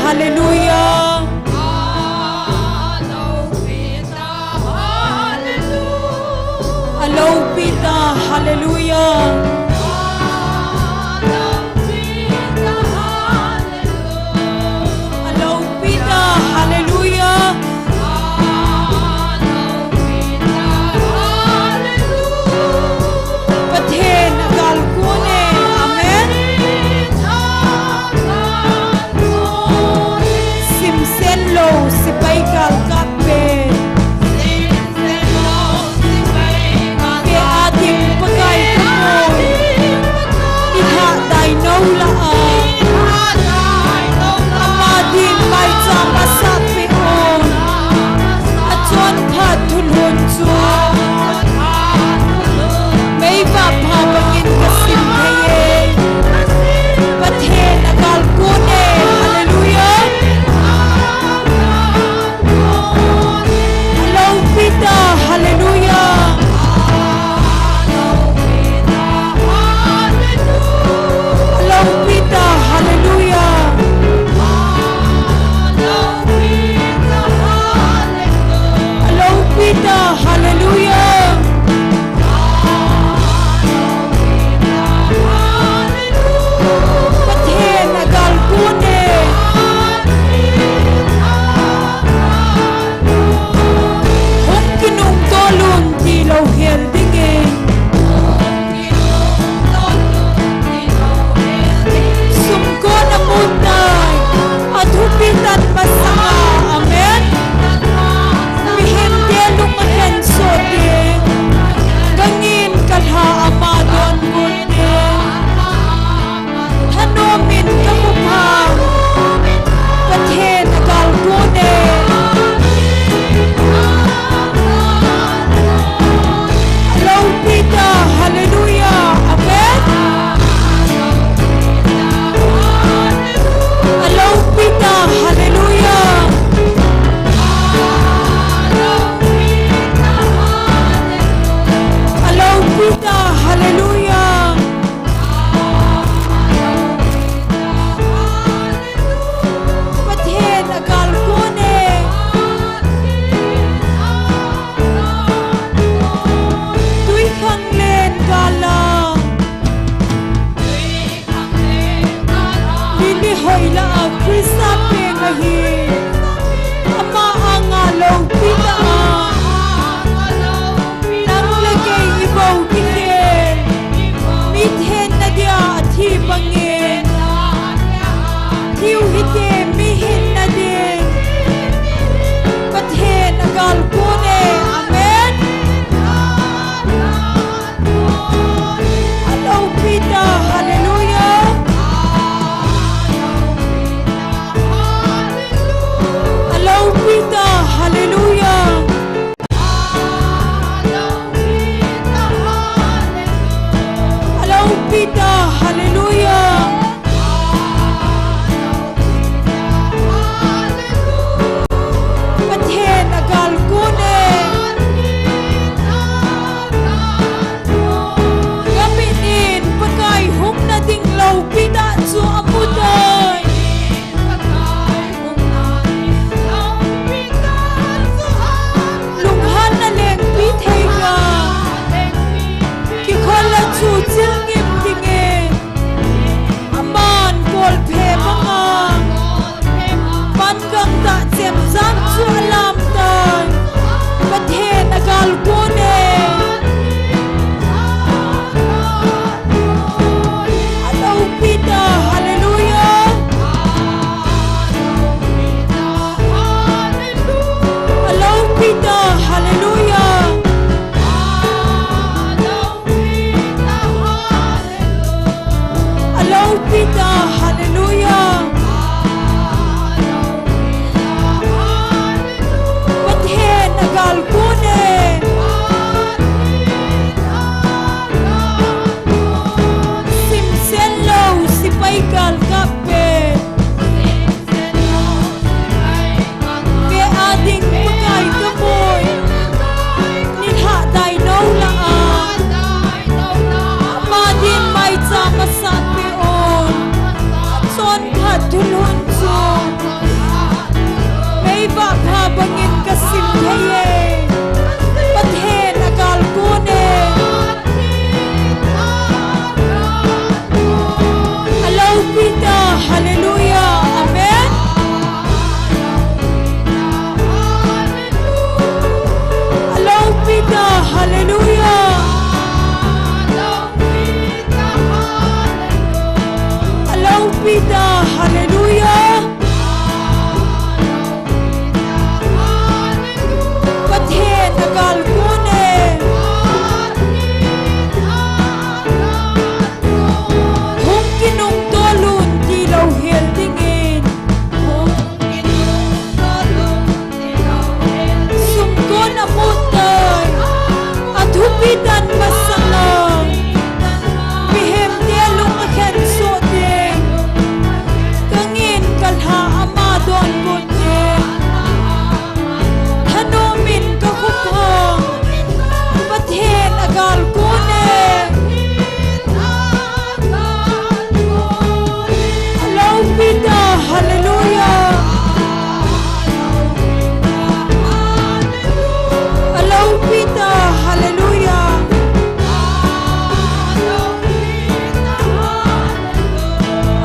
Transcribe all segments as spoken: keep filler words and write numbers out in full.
Hallelujah. Alopi ta, hallelujah. Alopi ta, hallelujah. Pathen agalkon e, amen. Simsen lou, sepai galkap pen. Kei a ding Pakai ka pon. I lhadai nou lah a. Ama ding maicham asah peh un. Achon phat thulhun chu. Meivah pha bangin ka sim thei e. Pathen agalkon e. Hallelujah. Alopi ta, hallelujah. Alopi ta, hallelujah. Alopi ta, hallelujah. Pathen agalkon e. Hung kinungto lun tilou hel dingin. Sumkon amun tai. Athupi tan masanga. Amen. Mihemte lung ahensoh ding. Ka ngin ka lha ama donbut ding. Thanom in ka khupha. Pathen agalkon e. Alopi ta, hallelujah, amen. Alopi ta, hallelujah. Alopi ta, hallelujah. Pathen agalkon e. Tuikhanglen gal a. Lily Hoila a Christa peng ahi. Ama anga loupi ta a. Nang le kei i bou kikhel. Mi thenna dia athi bangin. Thiu hite mi hinna din. Pathen agalkon e. Amen. Alopi ta, hallelujah. Alopi ta, hallelujah. Alopi ta, hallelujah. Pathen agalkon e. Ka mit in Pakai hung na ding loupi ta chu amu tai. Lunghan na lengpi thei ga. Kikhol a chu chil ngim ding e. Peter, hallelujah. Pathen agal kone. Hung kinungtolun tilou hel dingin. Sumkon amun tai, athupi tan masanga, mihemte lung akhensoh teng, kangin kalha ama donbut teng, thanom in kakhut hong, Pathen agal kone. Alopi ta, hallelujah. Alopi ta, hallelujah.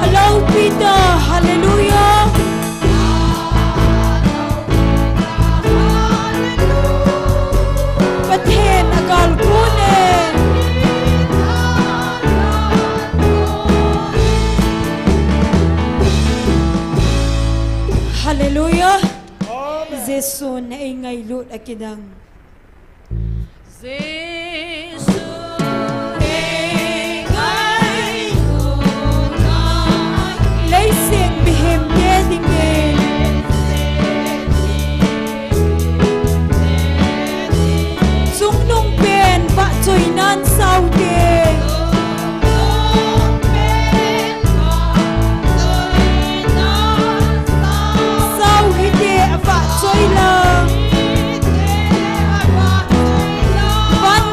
Alopi ta, hallelujah. Pathen agal kone. Hallelujah. Amen. Jesun eingailut akidang. Jesu eingailut akidang. Leiset mihemte dingin. Chungnung pen vahchoinan saute. Sao hite avahchoi lang. Van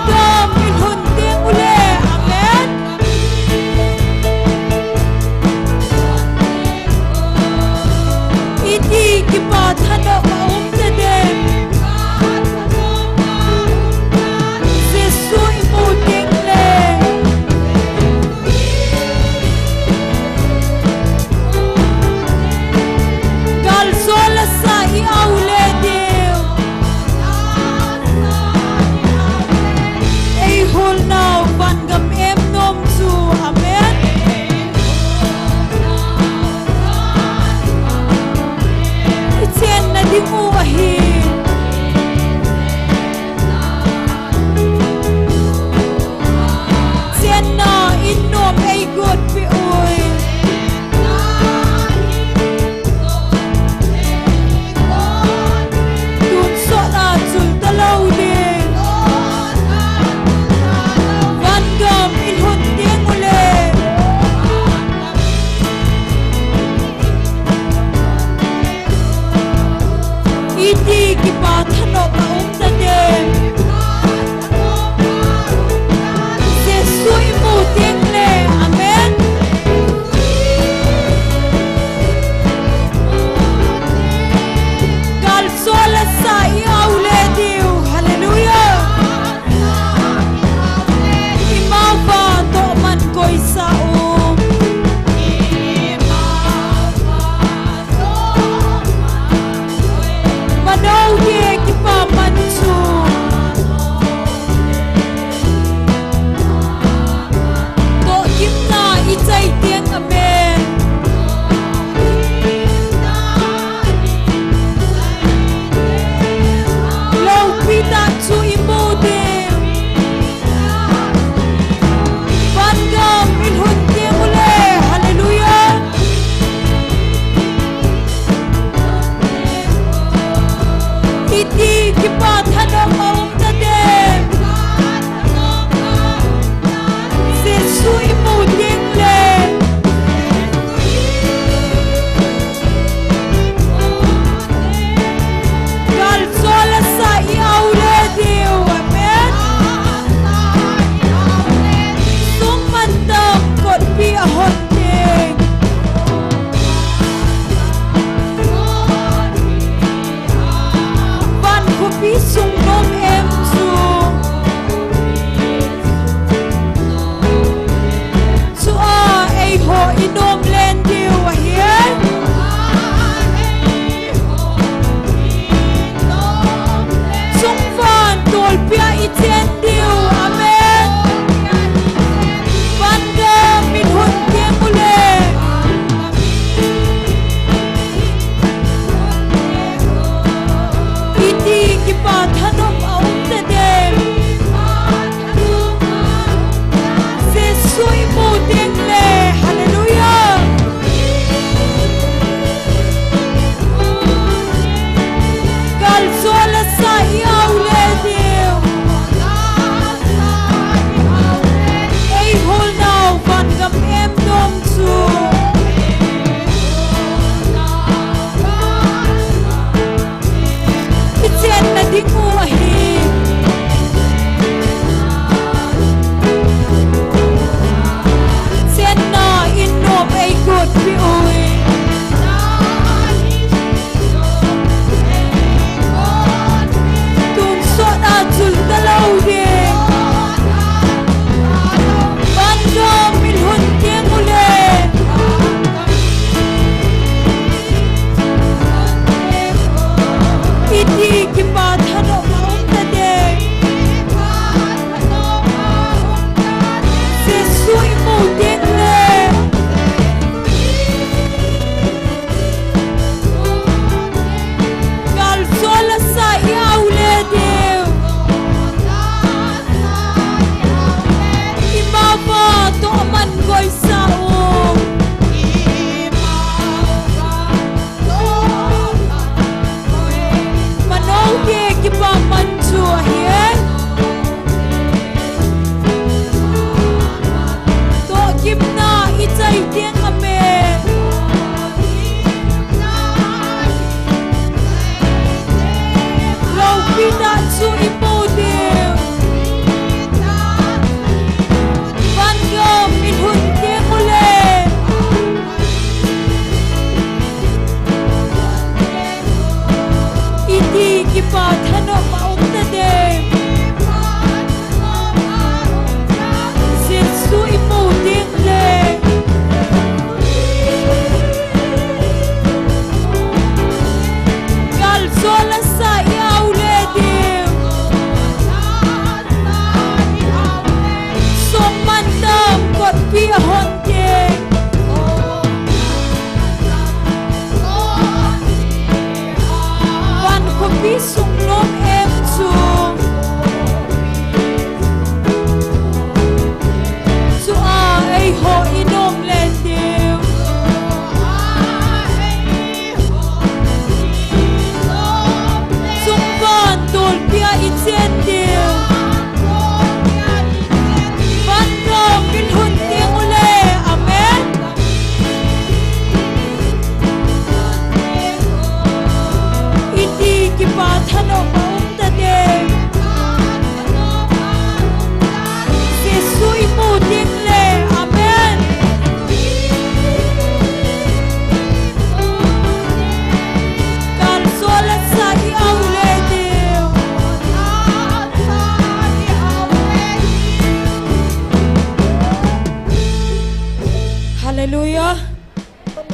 Hallelujah.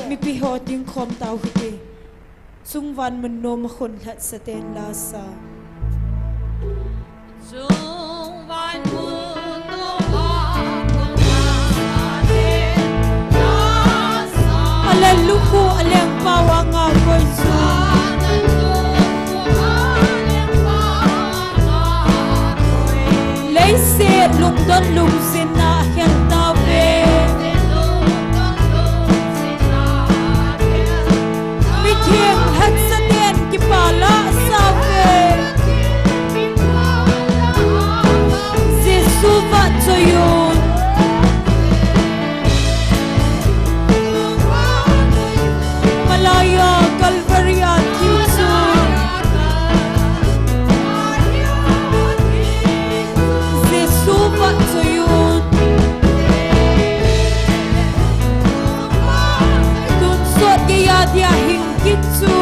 Mipi ho ding khom tau hite. Chungvan mun nom a khun lhatsa ten la sa. Chungvan mun nom a khun lhatsa ten la sa. Alel lukhu aleng pau anga koi chu. Leiset lungdon lungsin na khel tauve. Mitheng lhatsa ten kipah la sauve. Jesu vahchoi un. Malai a Calvary a thi chu. Jesu vahchoi un. Tonsot geiya dia hing kit chu.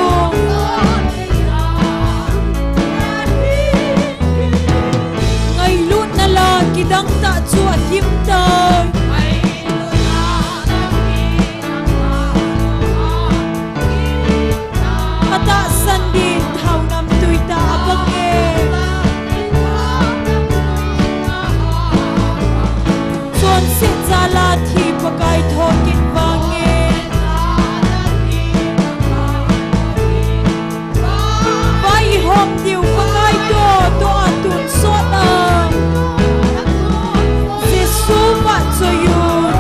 Ngailutna la kidang tah chu akim tai. Atahsan din thao namtui tah abang e. Chonset jal a thi Pakai thokit vang e. Vai ihom diu Pakai toh, toh a tonsot a. Jesu vahchoi un.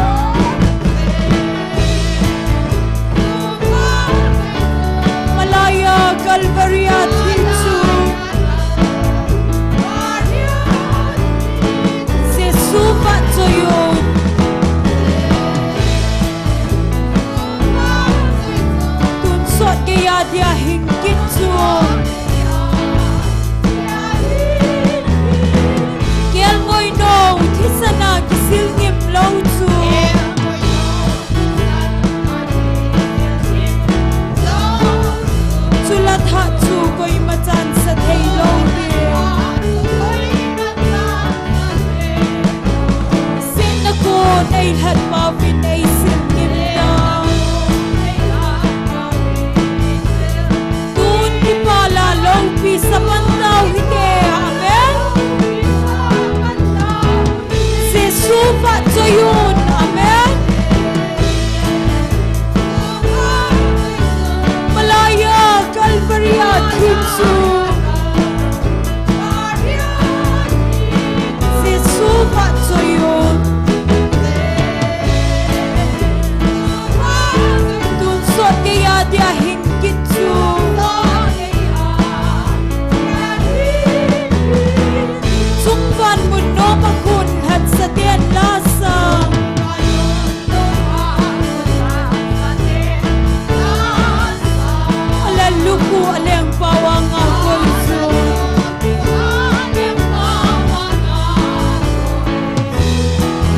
Malai a Calvary a thi chu. Jesu vahchoi un. Tonsot geiya dia hing kit chu. Kelngoi nou thisan a kisil ngim lou chu. Chula thah chu koima chan sa thei lou ve. Setna kon ei lhat pauvin ei sil ngim ta. Tun kipah la loupi sa pan tau hite. Amen. Jesu vahchoi un. Amen. Malai a Calvary a thi chu. Jesu vahchoi un. Tonsot geiya dia hing kit chu. Chungvan mun nom a khun lhatsa ten la sa. Alel lukhu aleng pau anga koi chu.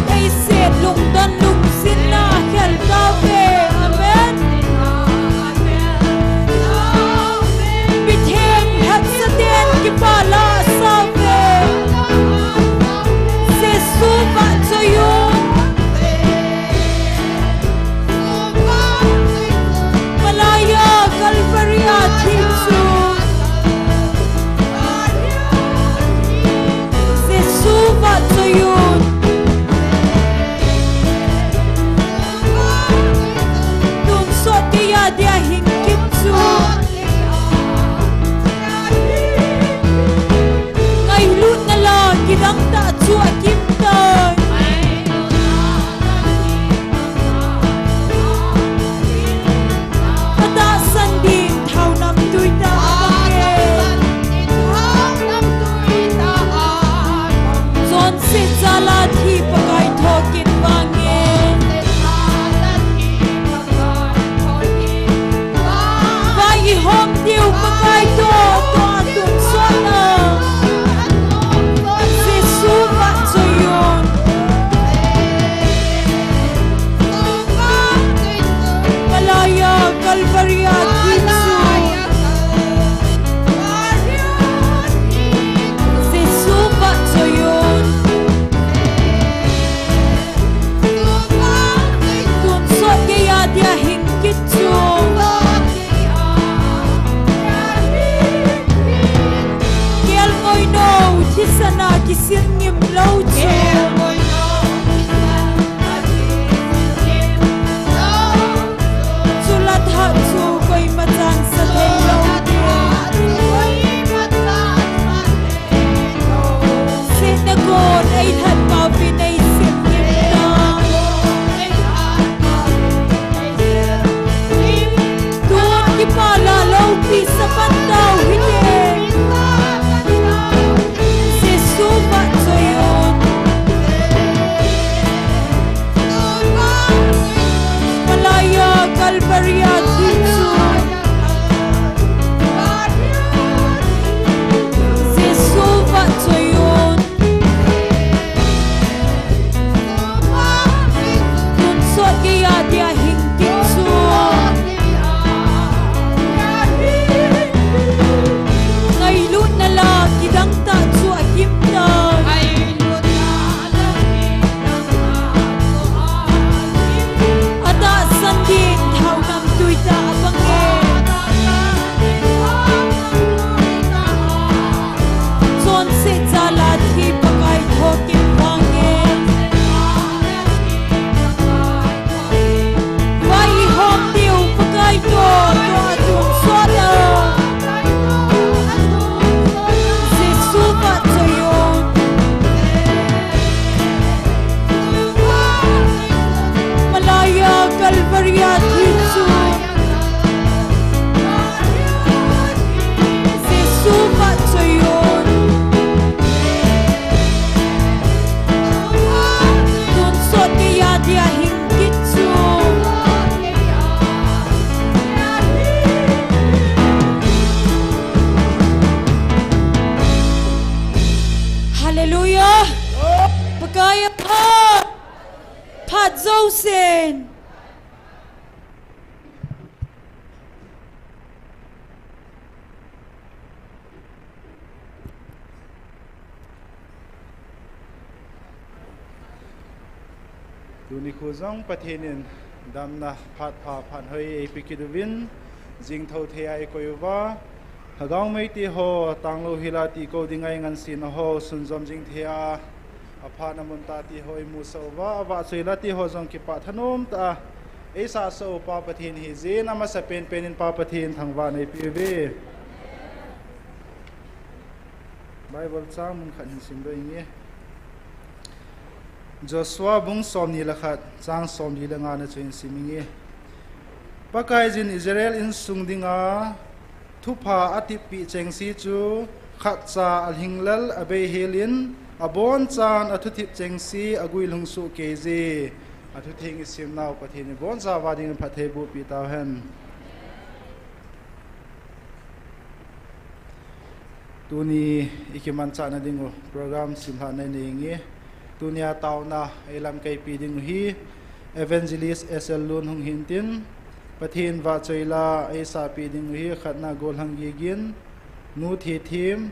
Leiset lungdon lungsin na khel tauve. Amen. Mitheng lhatsa ten kipah la sauve. Jesu vahchoi un. Malai a Calvary a thi chu. Jesu vahchoi un. Tonsot geiya dia hing kit chu. Ngailutna la kidang tah chu akim tai. Atahsan din thao namtui tah abang e. Chonset jal a thi Pakai thokit vang e. Vai ihom diu Pakai toh, toh a tonsot na. Jesu vahchoi un. Malai a Calvary a thi chu. Jesu vahchoi un. Kei a dia hing kit chu. Ngailutna la kidang tah chu akim tai. Atahsan ding thao namtui tah abang e. Chonset jal a thi Pakai tho kit vang e. Vai i hom diu Pakai toh, toh a tonsot a. Jesu vahchoi o. Malai a Calvary a thi chu. Jesu vahchoi o. Tonsot kei a dia hing kit chu. Hallelujah. Pakai a phat. Phat jousen. Tuni khu jong Pathen in damna phat pha phat hoi eipe kit uvin, jingthou thei a eikoi uva, Lhagao Meitei ho, tanglou hila tiko dinga eingansena ho sunjom jing thei a, aphat na mun tah ti ho eimusah uva, avahchoi la ti ho jong kipah thanom tah a eisahsah u Pa Pathen hijin, amasapen pen in Pa Pathen thangvah neipe uve. Bible chang mun khat hin simdoh inge. Joshua bung somni le khat, chang somli le nga na chu hin sim inge. Pakaiyin Israel insung dinga thupha atipeh chengse chu khatcha alhinglel abeihel in, abonchan athutep chengse aguilhung soh keije. Athutheng isimnau Pathen in abonchauva dingin phattheiboh peh tauhen. Tuni ikimanchahna dingu program simlhahna inei inge. Tunia taona eilamkaipi dingu hi Evangelist S L Lun hung hintin, Pathen vahchoi la eisahpeh dingu hi khatna Golhang Gigin, Nu Thethem,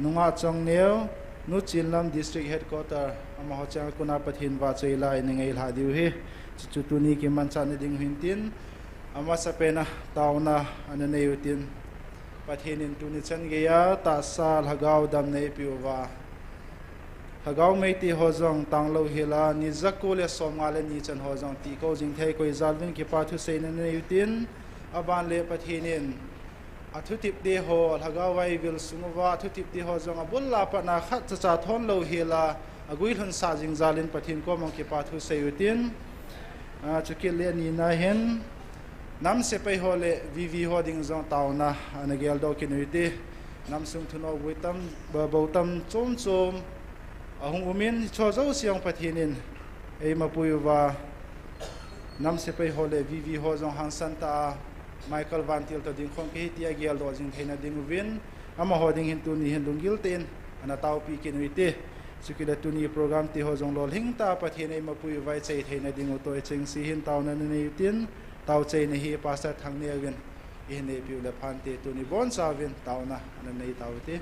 Nungah Chongneo, Nu Chinlam District Headquarter, amaho chang kona Pathen vahchoi la ina ngailhah diu hi. Chuchu tuni kimanchahna dingu hintin, amasapen a taona ana nei utin, Pathen in tuni chan geiya tahsa lhagao damna eipeh uva, Lhagao Meitei ho jong tanglou hila ni jako le somnga le ni chan ho jong tiko jing thei koi jal uvin kipa thuseina nei utin, aban le Pathen in athutepte ho lhagao a eivil sung uva, athutepte ho jong abul a patna khatcha cha thonlou hila aguilhunsah jing jal in Pathen koma kipa thusei utin, a, chukit le anina hin, nam sepai ho le V V ho ding jong taona ana geldoh kit u hite. Namsung thunoh bou tam, bou tam chom chom ahung umin, hicheho jouse jong Pathen in eimapui uva, nam sepai ho le V V ho jong hangsan tah a Michael Vantil toh dingkhom kahi tia geldoh jing theina dinguvin, amaho ding hin tuni hin lunggil tah in ana taopi kit u hite. Chukit le tuni program teho jong lolhing tah a Pathen eimapui uva ichai theina dingu toh ichengse hin taona nanei utin, taochaina hi Pastor Thangneo vin ihin neipeh u le phante, tuni bonchauvin taona ana nei tau hite.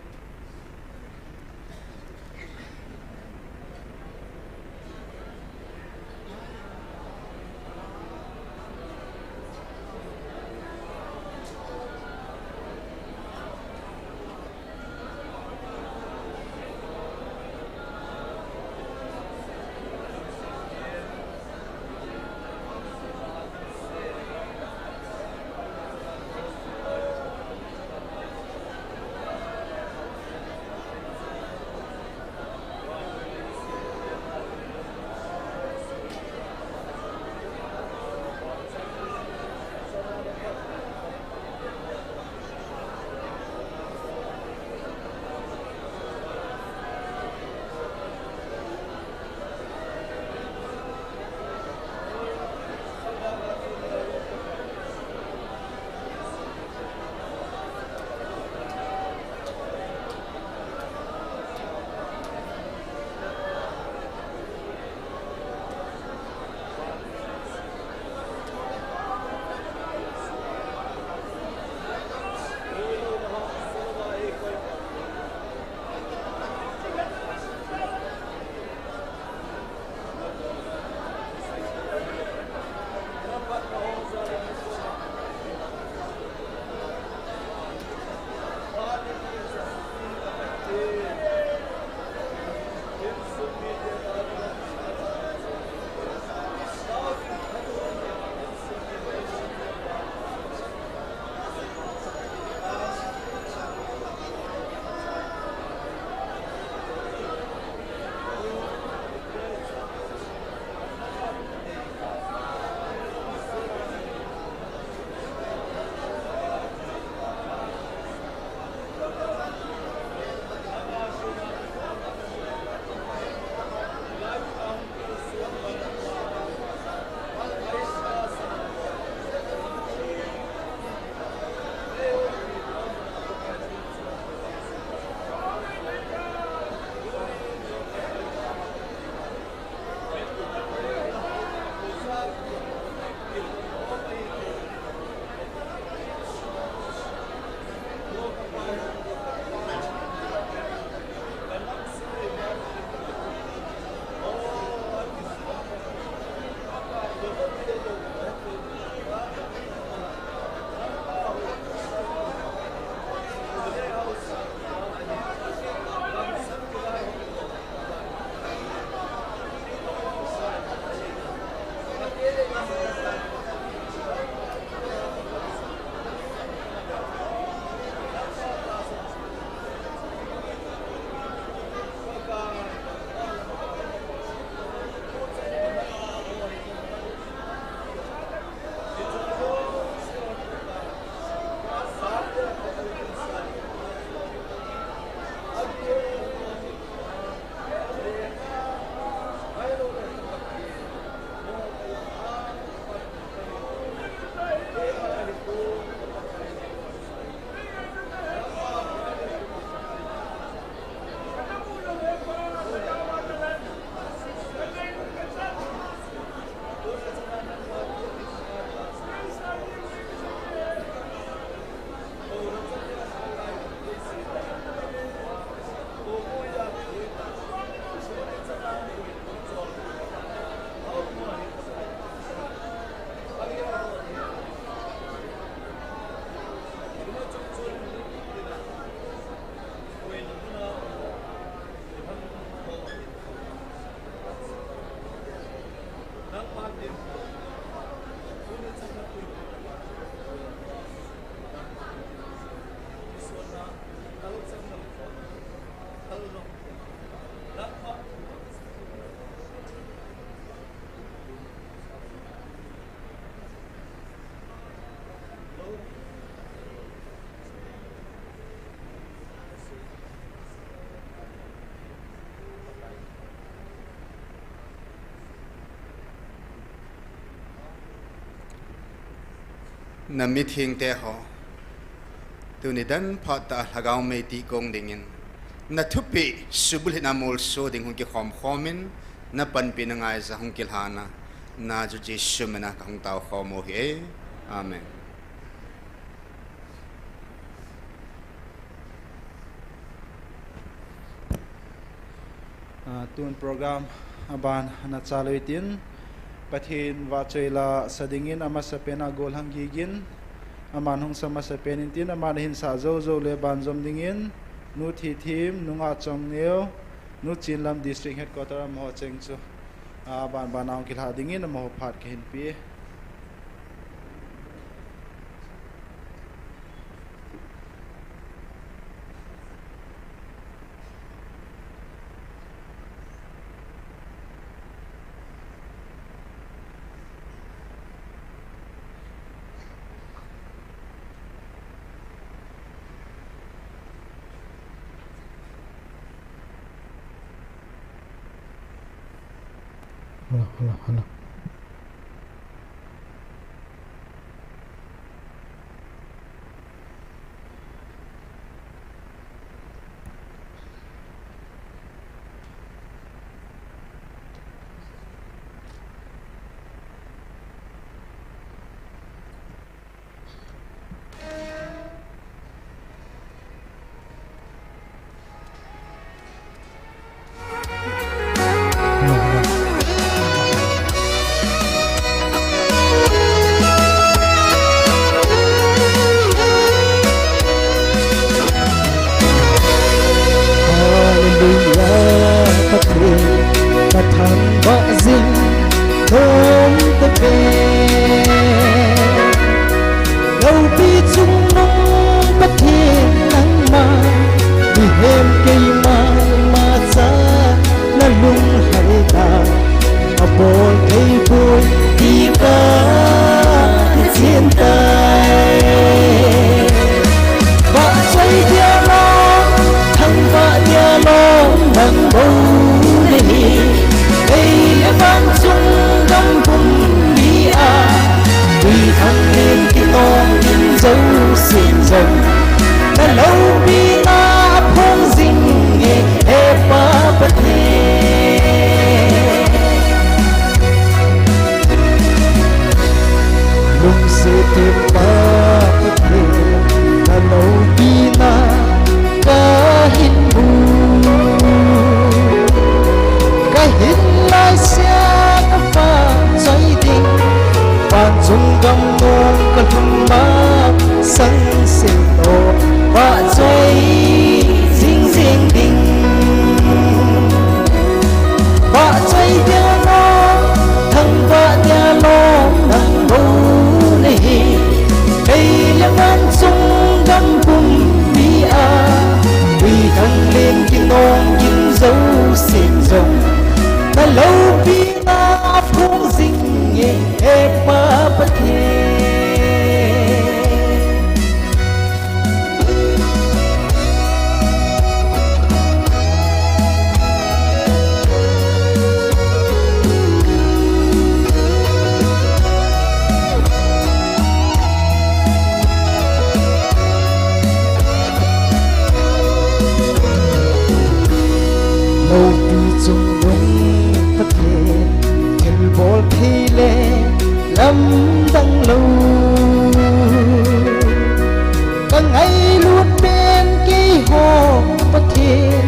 Na mithengte ho, tuni dan phat a lhagao mei tih kong dingin, na thupeh subulhit na molso ding hung kikhom khomin, na panpina ngaija hung kilhana, na chu Jesu mina kahung tao khom u ahi. Amen. Ah, tun program aban ana chalui tin, Pathen vahchoi la sa dingin amasapen a gollhang gigin, aman hung sa masapen in tin, aman ahin sah jou jou le banjom dingin, Nu Thithim, Nu Ngahchongneo, Nu Chinlam District Headquarter amaho cheng chu, ah, aban ban a hung kilha dingin amaho phat kahin pe. Hello, hello, hello. Hallelujah, Pathen, kathangvah jing nom tave. Loupi chungnung Pathen nangma, mihem keima imacha nalunglhaina abol theipoi ti kahin chen tai. Vahchoi dia lom, thangvah dia lom, nang bou nahi. Lei le van chung gam pumpi a, tui thang len kinong in jousen jong, naloupina aphong jing e, he Pa Pathen. Lungset thempa Pathen, naloupina kahin mu. Kahin laisea kavahchoi ding, van chung gam nong kalhun masang seh lou, vahchoi jing jing ding. Vahchoi dia lom, thangvah dia lom, nang bou nahi. Lei le van chung gam pumpi a, tui thang len kinong in jousen jong, naloupina aphong jing e, he Pa Pathen. Loupi chungnung Pathen, thilbol thei le lamdang lou. Kangailut pen keiho Pathen,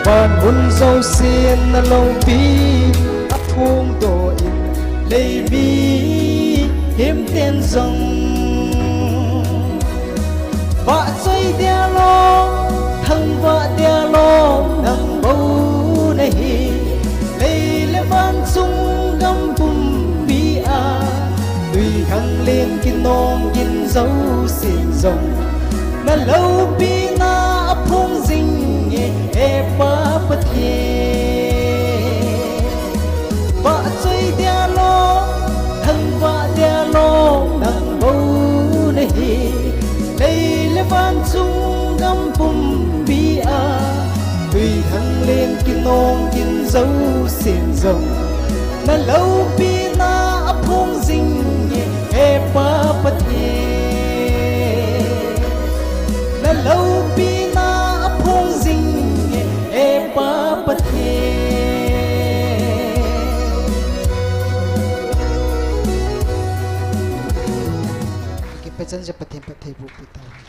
van mun jousen naloupi aphongdoh in, lei mihem ten jong. Vahchoi dia lom, thangvah dia lom, nang bou nahi. Lei le van chung gam pumpi a, tui thang len kinong in jousen jong, naloupina aphong jing e, he Pa Pathen. Vahchoi dia lom, thangvah dia lom, nang bou nahi. Lei le van chung gam pumpi a, tui thang len kinong in jousen jong, naloupina aphong jing e, he Pa Pathen. Chanje Pathen phattheiboh pi tauhen.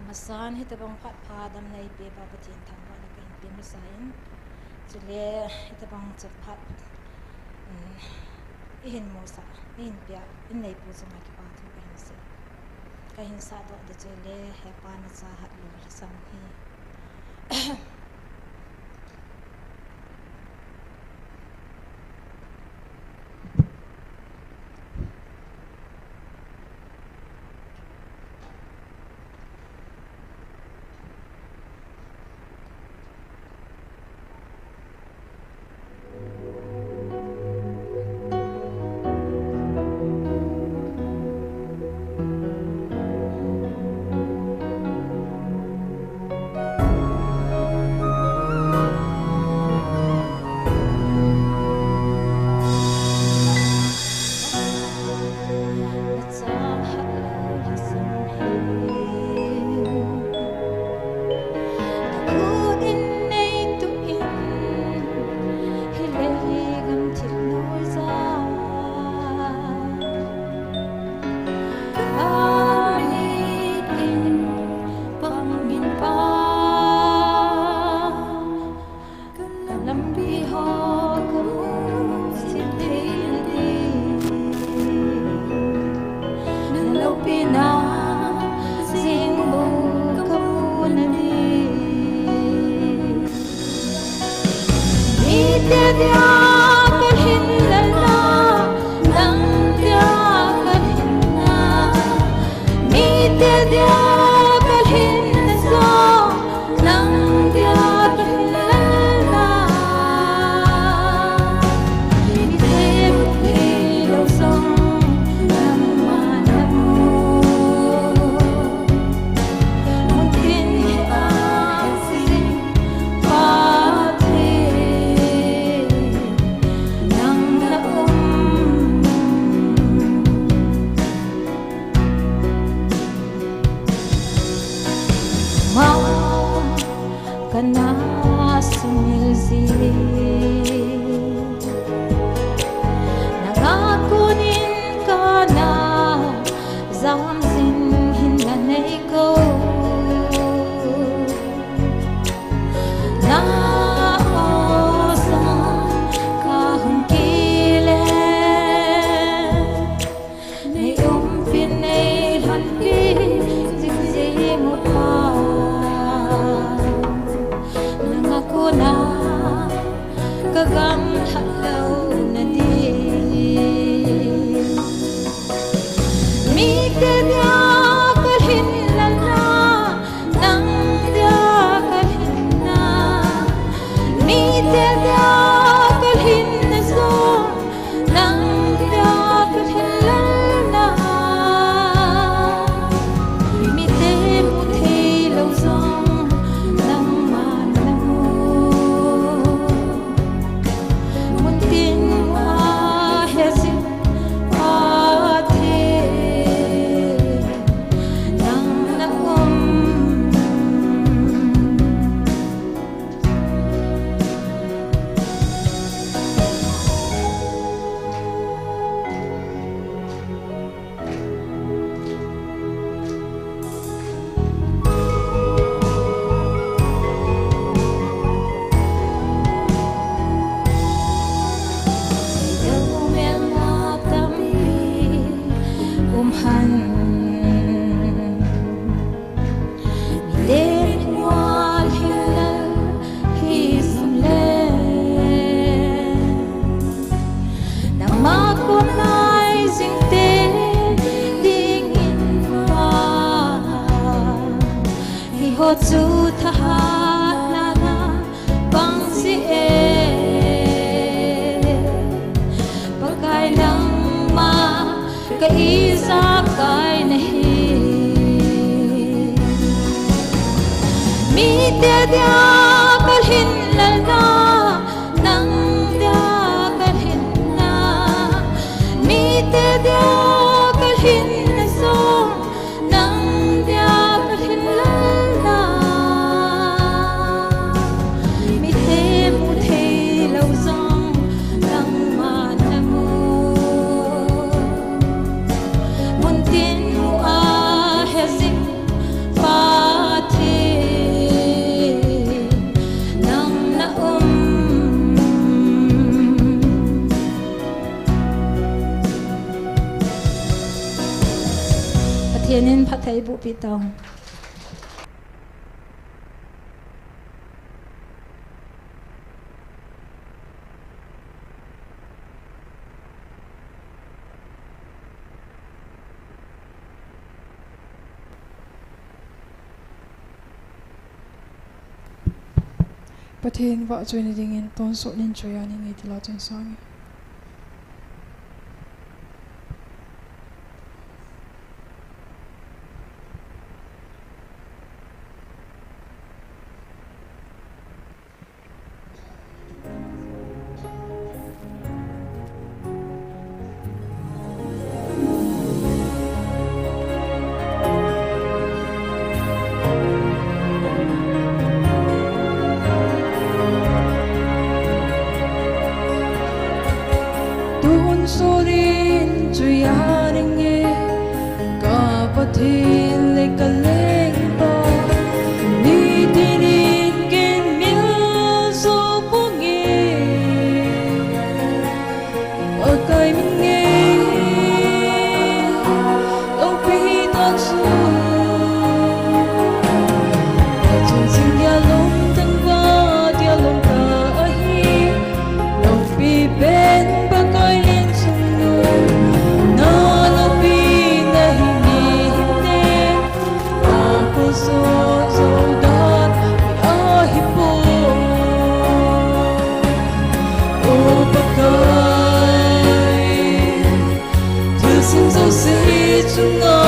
Amasan hitobang phat pha damna eipeh uva Pathen thangvahna kahin pe masa in, chule hitobang chu phat, um, ihin musah, ihin peh, in neipu chunga kipathu kahin sei. Kahin sahdoh ding chu ahile, Hepa nachahat lou lhasam hi. Lampi ho kamu sin thei nadi, na loupina jing bou kamu nadi. Mite dia kalhinna, nang dia kalhinna. Mite dia kalhinna jong, nang dia kalhinna. Mite muthei lou jong, nangma namu. Muntin hi a jing Pathen, nang na um. Ma kana sumil ji, nanga konin kana jam jing hin nanei ko. Na o sa kahung kile, nei umpi nei lhonpi jing jing u pha. Nanga kona kagamlha lou nadi. Mite dia kalhinna, nang dia kalhinna. Mite dia kalhinna jong, nang dia kalhinna. Mite muthei lou jong, nangma namu. Muntin a hejing Pathen, nang na um. Nangma kona jing tei dingin pa, hiho chu thahatna na pang ji e. Pakai nangma ka ijakai nahi. Mite dia ka Lhinlelna, nang dia ka lhinna, mite dia ka lhinna jong, nang dia ka lhinlelna. Mite mu thei lou jong, nangma na mu. Muntin mu a he jing Pathen, nang na um. Pathen in phatthei boh pi tao. Pathen vahchoina dingin tonsot nin choi-a ning e ti la chun sang e. Tonsot nin choi-a ning e, ka Pathen le ka lengpa, nitin in ken mil jou ponge. Pakai min ngen loupi tah chu, achung jing dia lungtang vah dia lungtang ahi. Loupi pen Pakai leng chungnung, na loupina hi mi hinte, a ko jo jo dan hi ahi poi. O Pakai, thilsem jouse chunga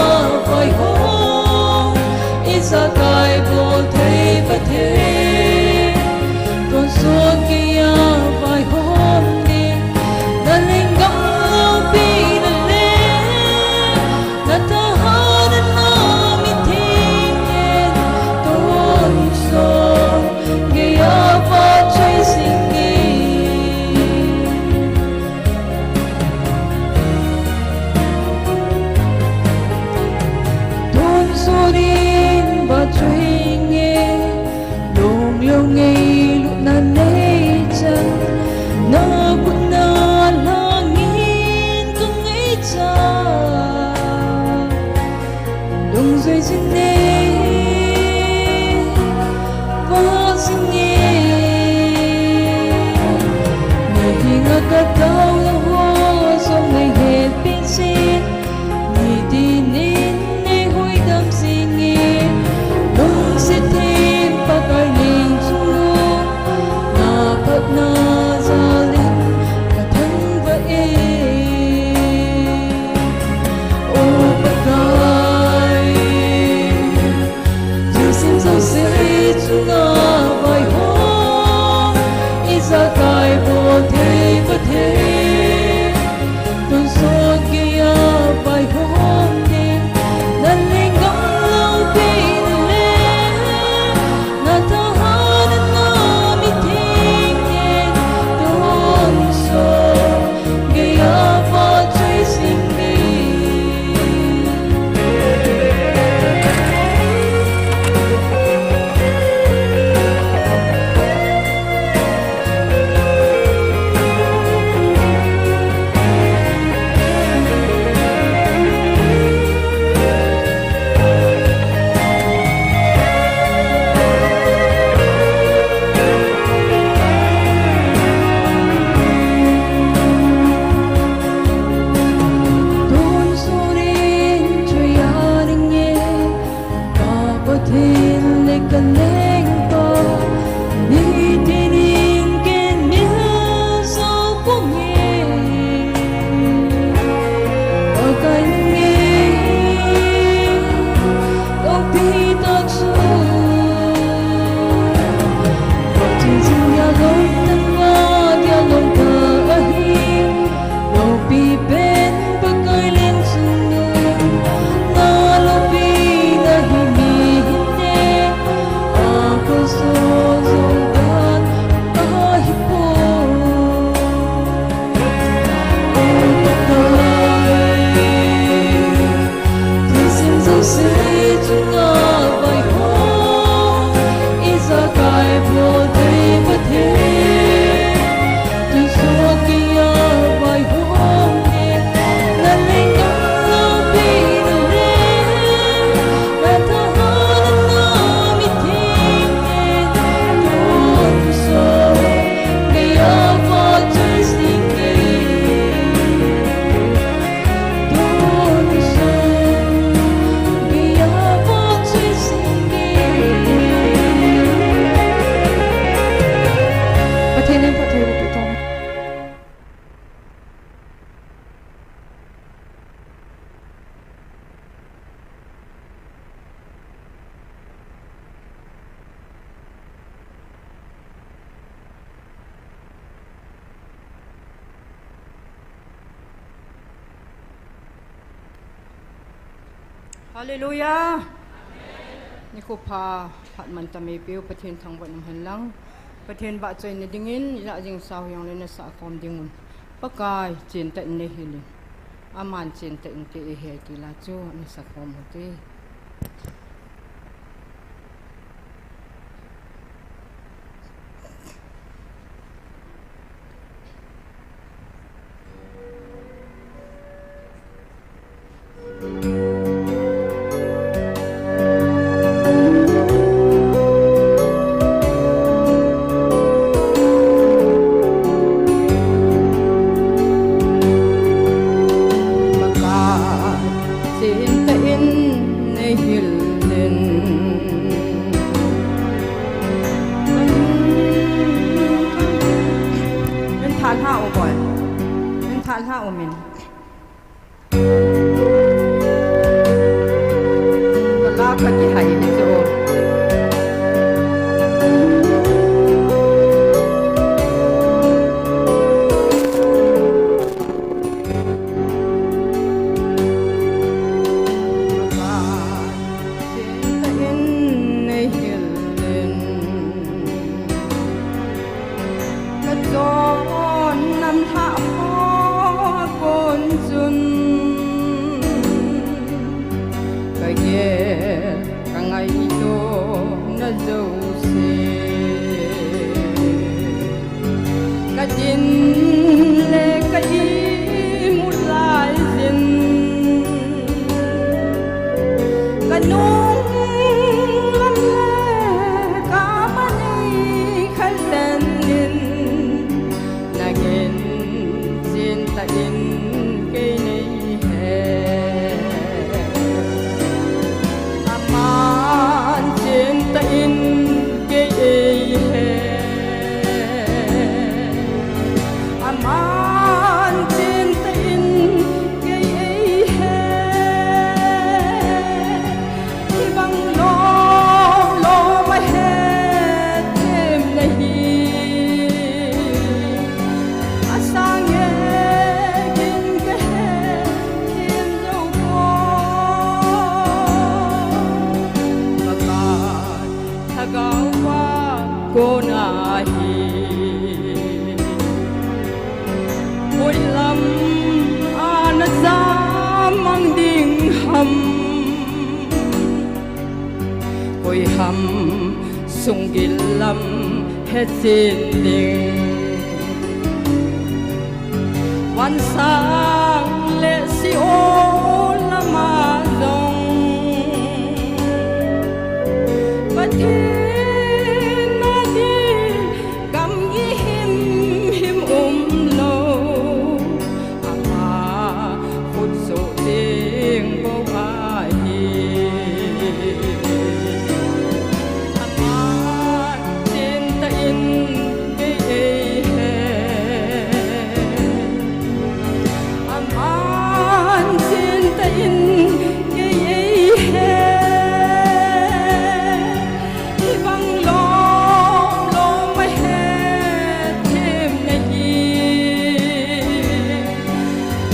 vaihom, ijakai bol thei Pathen, tonsot geiya vaihom ding, na lenggam loupina le na thahatna na mitheng in tonsot geiya vahchoi jing e. Tonsot nin vahchoi nge, long lou ngailutna nei chan, na khut na lhangin ka ngaicha. Lungjui jing e, vah jing e, na henga ka taona ho jong nei hetpi jing, nitin in nei huhdam jing e, lungset them Pakai leng chungnung, na phatna jal in ka thangvah e. O Pakai, thilsem jouse chunga vaihom, ijakai bol thei Pathen, Hallelujah. Nikho pha, phat mantam eipeu Pathen thangvah in um hen lang. Pathen vahchoina dingin, ijat jing sao hijongle nasah khom ding un. Pakai, chentah in neihil in. Aman chentah in kei eihe ti la chu nasah khom u hite. Chentah in neihil in. Min tha lha u boi. Min tha lha u min. Ka la ka kihai hi chu. Chentah in neihil in. Ka chonna lhah ho kon chun ka gel ka ngaito na jouse. Ka din le ka imut lai jin, ka nung lam le ka manei khat ten in, nangin chentah in kei nei he. Aman chentah in kei ei he. Aman chentah in kei ei he. Hibang lom lom a hethem na hi. Asang e kin ka hethem jou poi. Pakai, lhagao a kona hi. Koi lam a na jamang ding ham. Koi ham sunggil lam hechen ding. Vansang le Sheol lama jong Pathen a ding gamgi himhim umlou, ama khut soh ding bou ahi. Aman chentah in kei ei he. Aman chentah in kei ei he. Hibang lom lom a hethem na hi.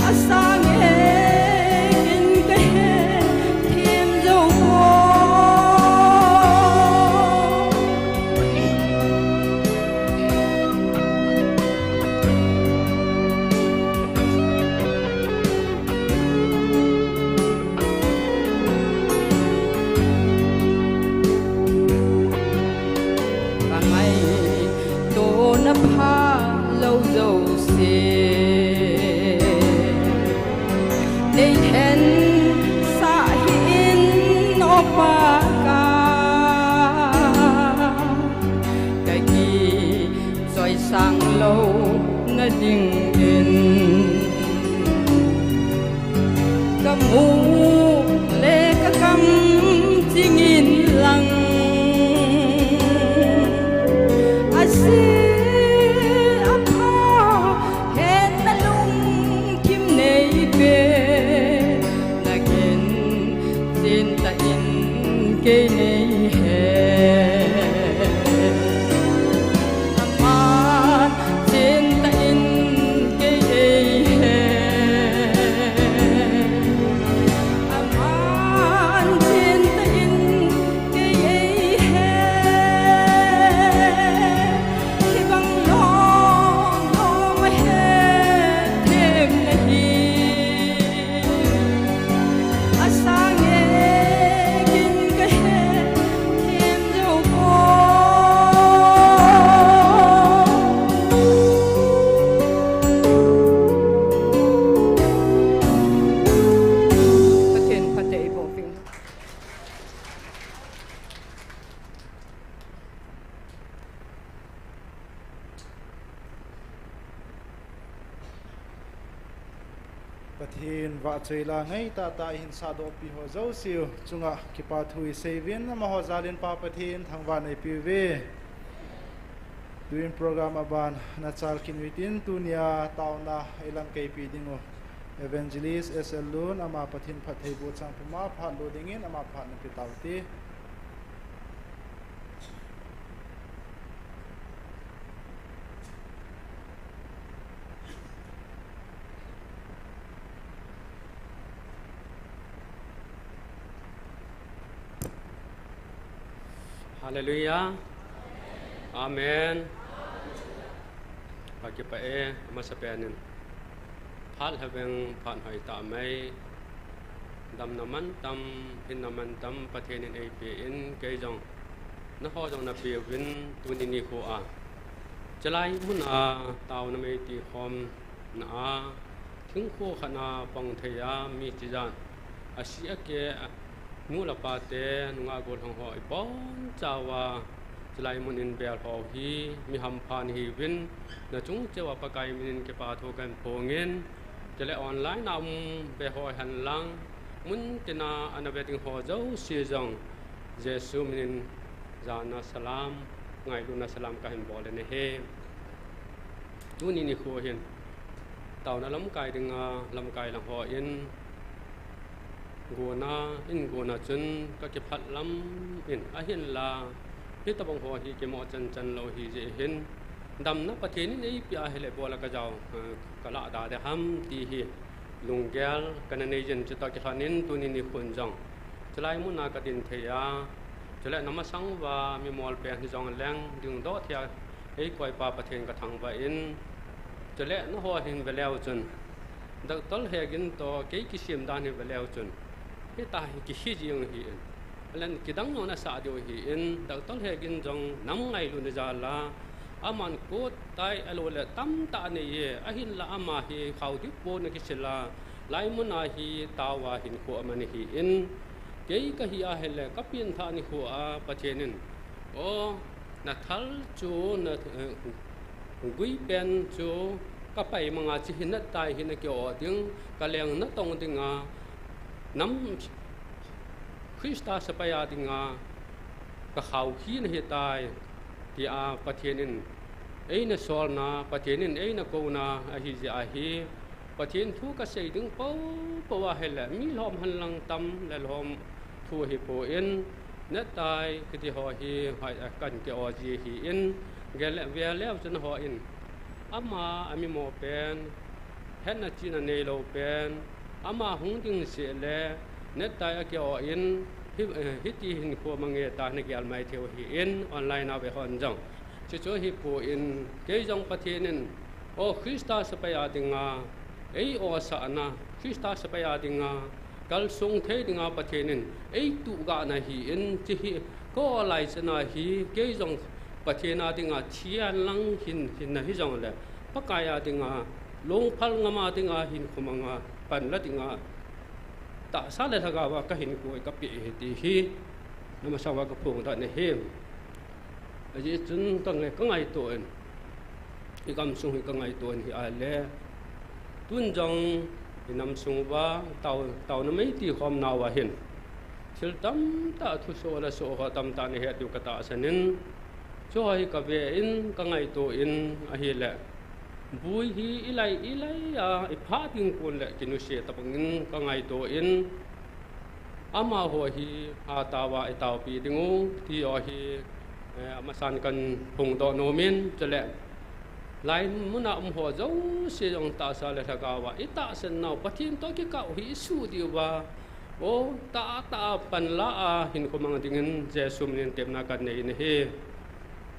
Asang e kin ka hethem jou poi. Ka ngaito na phalou jouse nei hensah hih in, O Pakai. Ka kichoisang louna dingin ka mu le ka kam chingin lang, asih apha he Pathen vahchoi la ngai tahtah ihin sahdohpi ho jouse chunga kipa thu isei uvin, amaho jal in Pa Pathen thangvah in eipe uve. Tun program aban nachal kit uhitin, tunia taona eilamkaipi ding u Evangelist S L Lun, ama Pathen phattheiboh chang puma phat lo dingin ama phat nape taute. Hallelujah. Amen. Kakipah e, amasapen in phat lhaveng phat hoitah mai, damna mantam, hinna mantam Pathen in eipe in, kei jong, nangho jong nape uvin, tuni nikho a, chulai mun a taona meiti khomna a, thingkho khat a pang thei a, mi chijat, asi ake, nu le pate, nungah gollhang ho ibonchauva, chulai mun in bel ho hi, mi hampha nahiuvin, nachung cheh uva Pakai min in kipa thu kahin phongin, chule online a um ve ho henlang, mun tina ana ve ding ho jouse jong, Jesu min in jana salam, ngailutna salam kahin bol in ahi. Tuni nikho hin, taona lamkai dinga, lamkai lang hon, gona, in gona chun kakiphat lam in, ahinla, hitobang ho hi kimo chanchan lou hijeh hin, damna Pathen in eipeh ahile bol a kajao, eh, kalah da ding ham ti hi, lunggel kana nei jin, chutoh kilhon in tuni nikhon jong, chulai mun a kadin thei a, chule namasang uva mimol pen hijongleng dingdoh thei a eikoi Pa Pathen kathangvah in, chule nangho hin ve leu chun, Doctor Hegin toh kei kisem dan hi ve leu chun, hitia hi kihi jeng ahin, ahilouleh kidang jong nasah diu ahin, Doctor Hegin jong nam ngailutna jal a, aman coat tie ahilouleh tamtah anei e, ahinla ama hi khao dip bou ana kisil a, hilai mun a hi taova hinkho aman ahin, kei kahi ahile kapengthah nikho a Pathen in, o, nathal chu, na, eh, gui pen chu kapai manga, hiche hi natai hi naki-o ding, kaleng natong dinga, nam Christa sepai a dinga kakhao hi nahitai, tia Pathen in eina solna, Pathen in eina kouna ahijeh ahi. Pathen thu kasei ding poupou ahile, mi lhom henlang tam le lhom thu ahipon, necktie kiti ho hi, hoi, a, kahin ki-o ji ahin, gel le, ve leu chun hon, ama amimo pen, hetna chihna neilou pen, ama hung ding seh le, necktie aki-o in, hi, eh, hiti hinkho mang e tia nagel mai theiu ahin, online a ve hon jong. Chuchu ahipon, kei jong Pathen in, o Christa sepai a dinga, ei-osahna, Christa sepai a dinga, kalsong thei dinga Pathen in eituhgahna ahin, hiche hi ka-o lai chana hi, kei jong Pathen a dinga thi henlang hin, hinna hijongle, Pakai a dinga, lungphal ngam a dinga hinkho manga panla dinga, tahsa le lhagao a kahinkho hi kapeh ahi ti hi, namasang uva kaphongdoh nahi. Ajeh chun kangai, kangaito in, igamsung hi kangaito in ahile, tun jong inamsung uva tao, taona meiti khomnauva hin, thil tamtah thusoh le soh ho tamtah nahet diu katahsan in, chuho hi kave in, kangaito in ahile, bui hi ilai, ilai a, iphah ding kon le kinuse tobang in kangaito in, amaho hi ataova itaopi dingu, tiho hi, eh, amasan kahin phongdoh nom in, chule, hilai mun a umho jouse jong tahsa le lhagao a itahsan nau Pathen toh kikah u hi isuh diuva, o, tahtah a panla a hinkho mang dingin Jesu min in tepna kahin nei in ahi.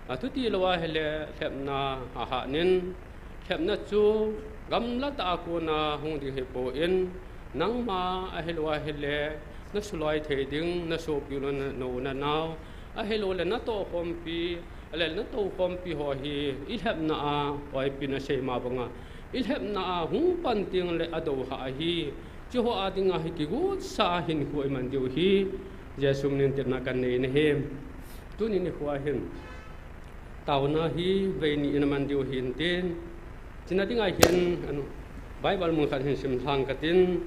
Athuti lou ahile lhepna ahanin, lhepna chu gamla tah a kona hung ding ahipon, nangma ahilou ahile, nasuloi thei ding, nasopi u le na, nanou nanao, ahilouleh natohkhompi, ahilou le natoukhompi ho hi, ilhepna a, oipi nasei ma banga, ilhepna a hung pan tengle adouhah ahi, chuho a dinga hi kigotsa a hinkho iman diu hi, Jesu min in tepna kahin nei in ahi. Tuni nikho a hin, taona hi vei ni in aman diu ahin tin, chuna dinga hin, anu, Bible mun khat hin sim lhang katin.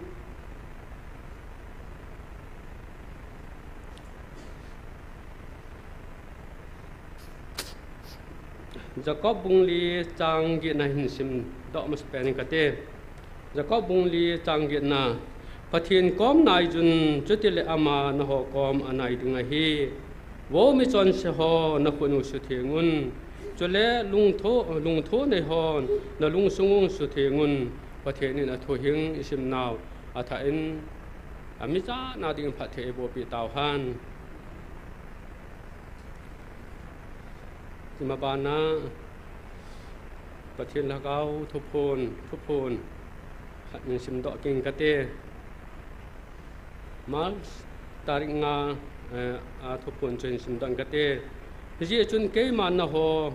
Jakob bung li chang getna hin sim doh masa pen kate. Jakob bung li chang getna. Pathen kom nai un, chutile ama naho kom anai ding ahi. Vo michonse ho, nakhut u sutheng un. Chule lungtho, lungtho nei hon, nalungsung u sutheng un. Pathen in athu hing isim nau athah in, ami chana ding phatthei eiboh peh tauhen. Ima bana, Pathen lhagao thuphon, thuphon khat in sim doh kit kate. March tarik nga, eh, a thuphon chu hin sim doh kate. Hijeh chun keima naho,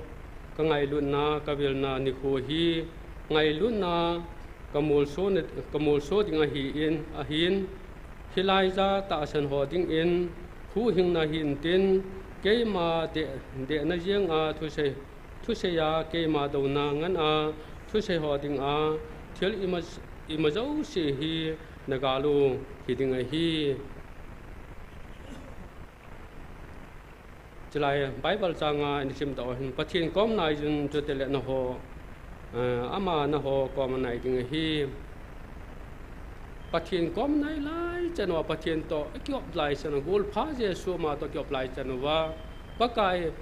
kangailutna, kavilna nikho hi, ngailutna, kamolso na, kamolso ding ahin, ahin, hilai a tahsan ho dingin, huhhingna hintin, keima deh, dehna jenga thusei, thusei a keima douna ngan a, thusei ho dinga, thil ima, ima jouse hi, nagal u hiding ahi. Chulai Bible changa isim tah hin Pathen kom nai un chutile naho, eh, ama naho kom anai ding ahi. Pathen kom nai lai chan uva Pathen toh ikihop lai chan uva golpha Jesu ama toh kihop lai chan uva Pakai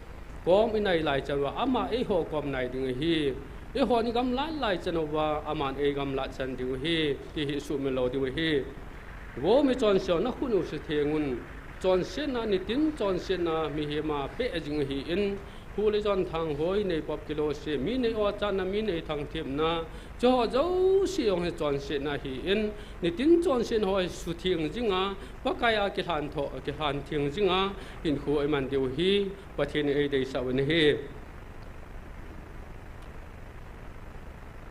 kom inai lai chan uva ama eiho kom nai ding ahi. Eihon igamlat lai chan uva aman eigamlat san ding ahi. Ti hi sumil lou ding ahi. Vo michonse ho, nakhut u sutheng un. Chonsetna, nitin chonsetna mihem a peh jing ahin, hu le jon thang hoi, nei pop kilo se, mi nei ochatna, mi nei thangthemna, chuho jouse jong hi chonsetna ahin, nitin chonset ho hi sutheng jinga, Pakai a kilhan tho, kilhan theng jinga, hinkho iman diu hi, Pathen in eideisah u ahi.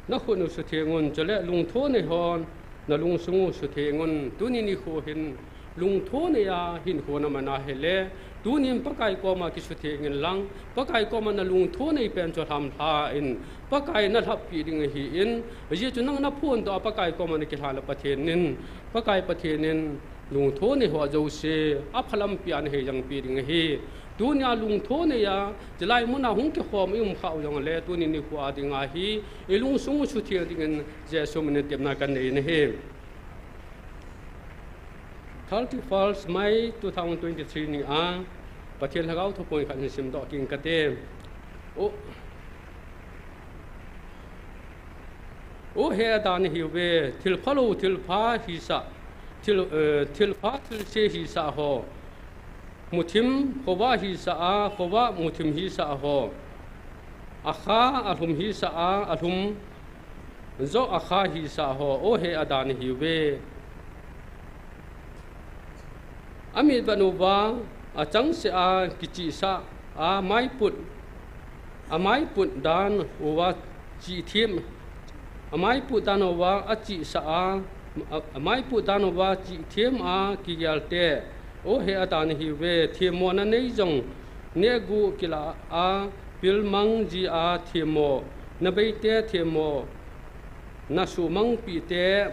Nakhut u sutheng un, chule lungtho nei hon, nalungsung u sutheng un, tuni nikho hin, lungtho nei a hinkho naman ahile, tunin Pakai koma kisutheng inlang, Pakai koma nalungtho nei pen chu lhamlha in, Pakai nalhappi ding ahin, ajeh chu nang naphondoh a Pakai koma nakilhan le Pathen in, Pakai Pathen in, lungtho nei ho jouse, aphalampi a naheijangpi ding ahi. Tunia lungtho nei a, chulai muna hung kikhom i um khah u jongle, tuni nikho a dinga hi, ilungsung u sutheng dingin Jesu minin tepna kanei nahi. Thirty-first May two thousand twenty-three ni a, Pathen lhagao thuphon khat hin sim doh kit kate. O, O he Adani hiuve, thil phalou, thil pha hisah, thil, eh, thil pha, thil se hisah ho. Muthim, khovah hisah a, khovah muthim hisah ho. Akha, alhum hisah a, alhum joh akha hisah ho. O he Adani hiuve. Amit vet uva, achangseh a kichihsah a, maiput, amaiput dan uva chih them, amaiput dan uva achihsah a, a, amaiput dan uva chih them a kigel te. O he Adani hiuve, themmona nei jong nehguh kilah a, pilmang ji a themmo, nabeite themmo, nasuhmangpi te.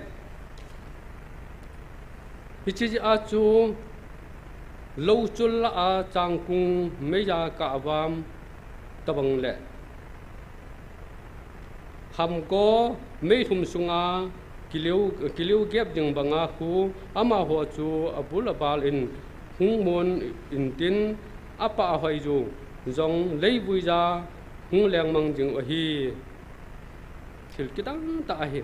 Hiche jeh a chu louchul lah a changkung meiya kahvam tobang le hamgo meilhum sunga kileu, kileu gep ding banga khu amaho chu abul abal in hung mon intin apah hoiju jong leivui ja hung lengmang ding u ahi. Thil kidang tah ahi.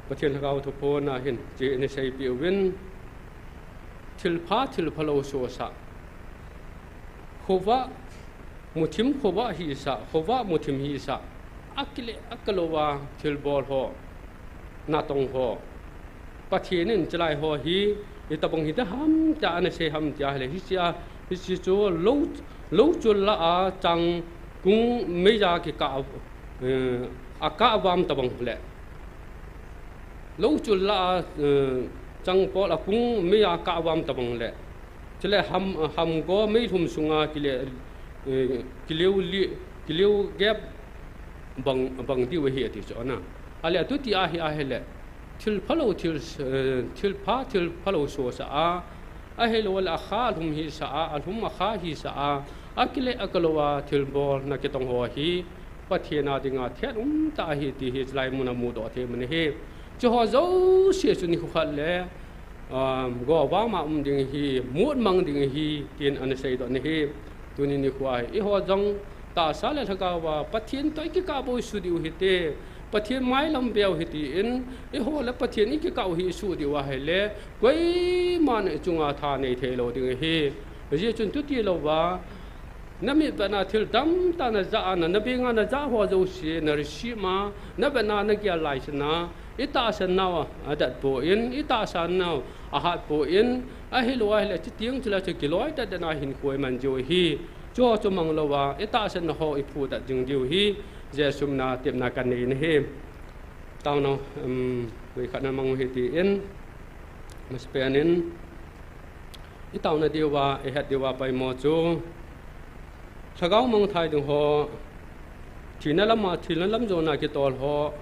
Pathen lhagao thuphon a hin, hiche ina seipeh uvin, thil pha, thil phalou sosah. Khovah, muthim khovah hisah, khovah muthim hisah. Akile, akalouva thilbol ho, natong ho. Pathen in chulai ho hi, itobang hita ham tia ana sei ham tia ahile, hiche a, hiche chu lou, louchul lah a changkung meiya kikah, eh, akahvam tobang le. Louchul lah a, eh, changpol a kung meiya kahvam tobang le. Chule ham, hamgo meilhum sunga kile, eh, kileu li, kileu gep bang, bang diu ahi ati chu ana. Ale atuti ahi ahile, thil phalou, thil, eh, thil pha, thil phalou sosa a, ahilou le akha alhum hisa a, alhum akha hisa a, akile akalou a thilbol na kitong ho hi, Pathen a dinga thet umtah ahi ti hi chulai muna mudoh thei mun ahi. Chuho jouse chu nikho khat le, um, govama um ding ahi, mut mang ding ahi, tin ana seidoh ahi. Tuni nikho a hi, eiho jong tahsa le lhagao a Pathen toh ikikah bou isu diu hite, Pathen mailam veu hite tin, eiho le Pathen ikikah u hi isu diu ahile, koiman ichunga tha nei theilou ding ahi. Hijeh chun tuti louva, na mit vetna thil tamtah na jah a, na, na benga na jah ho jouse, na receive ma, na vetna na gel laisana, itahsan nau adat poi, itahsan nau ahat poi, ahilou ahile, chuteng chule chu kiloi tah tah na hinkho iman jiu ahi. Chuho chu mang louva, itahsan nau ho iphudet jing diu ahi, Jesu mina tepna kanei ahi. Taona, um, veikhat na mang u hite tin, masapen in, itaona diuva, ihet diuva poimo chu, lhagao mangthai ding ho, thina lama, thina lam jona kitol ho,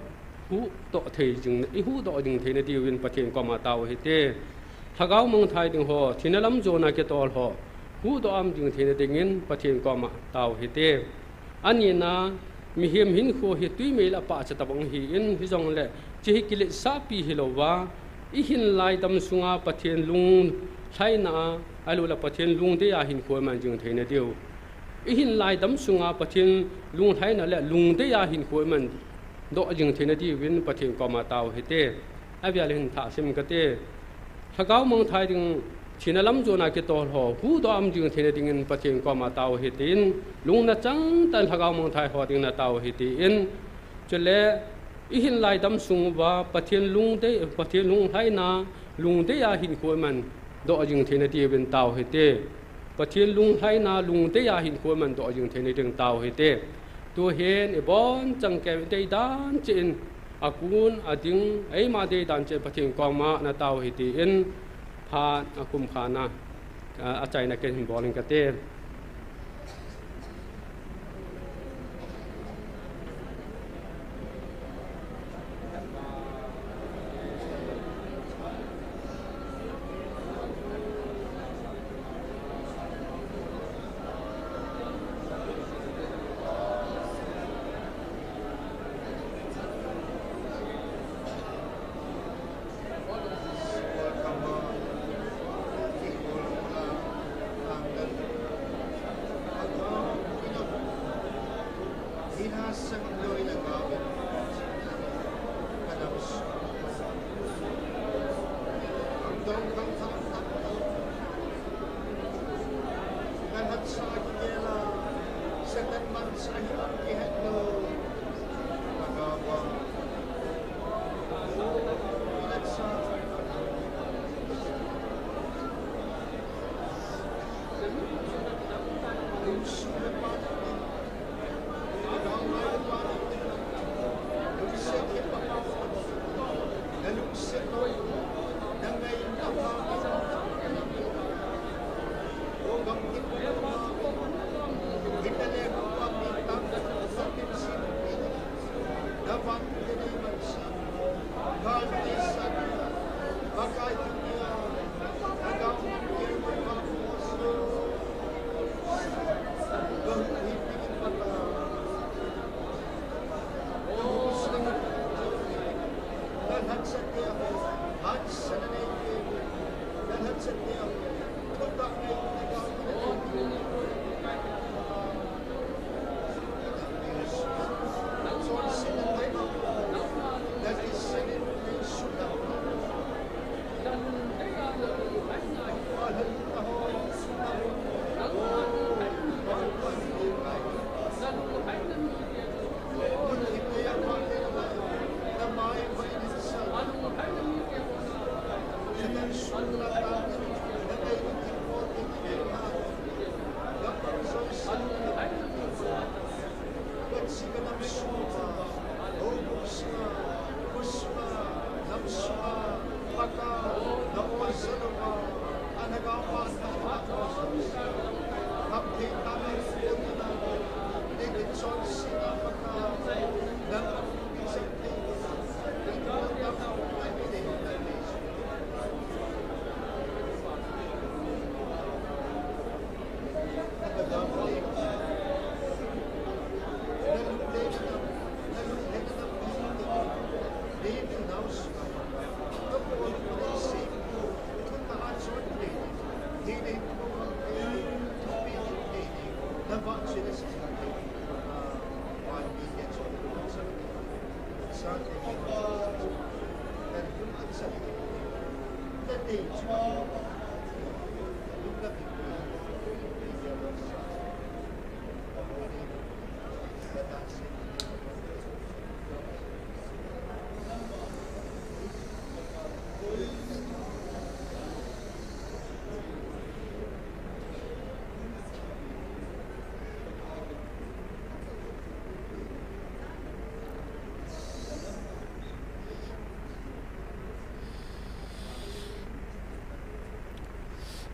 huhdoh thei jing, ihuhdoh jing theina diuvin Pathen koma tao hite. Lhagao mangthai ding ho, thina lam jona kitol ho, huhdoh am jing theina dingin Pathen koma tao hite. Anina, mihem hinkho hi twi mei le pahcha tabang ahin, hijongle, hiche hi kiletsahpi hilouva, ihin lai dam sunga Pathen lunglhaina a, ahilou le Pathen lungdei a hinkho iman jing theina diu. Ihin lai dam sunga Pathen lunglhaina le lungdei a hinkho iman doh jing theina diuvin Pathen koma tao hite. Avel in thah sim kate. Lhagao mangthai ding, thina lam jona kitol ho, huhdoh am jing theina dingin Pathen koma tao hite tin, lungna changtah in lhagao mangthai ho dingin natao hite tin, chule, ihin lai dam sung uva, Pathen lungdei, Pathen lunglhaina, lungdei a hinkho iman doh jing theina diuvin tao hite. Pathen lunglhaina, lungdei a hinkho iman doh jing theina ding tao hite. Tuhin, ibon chang kei deidan cheh in, akun, ading, eima deidan cheh in Pathen koma natao hite tin, phat akum khatna, a, achaina ken hin bol inge kate.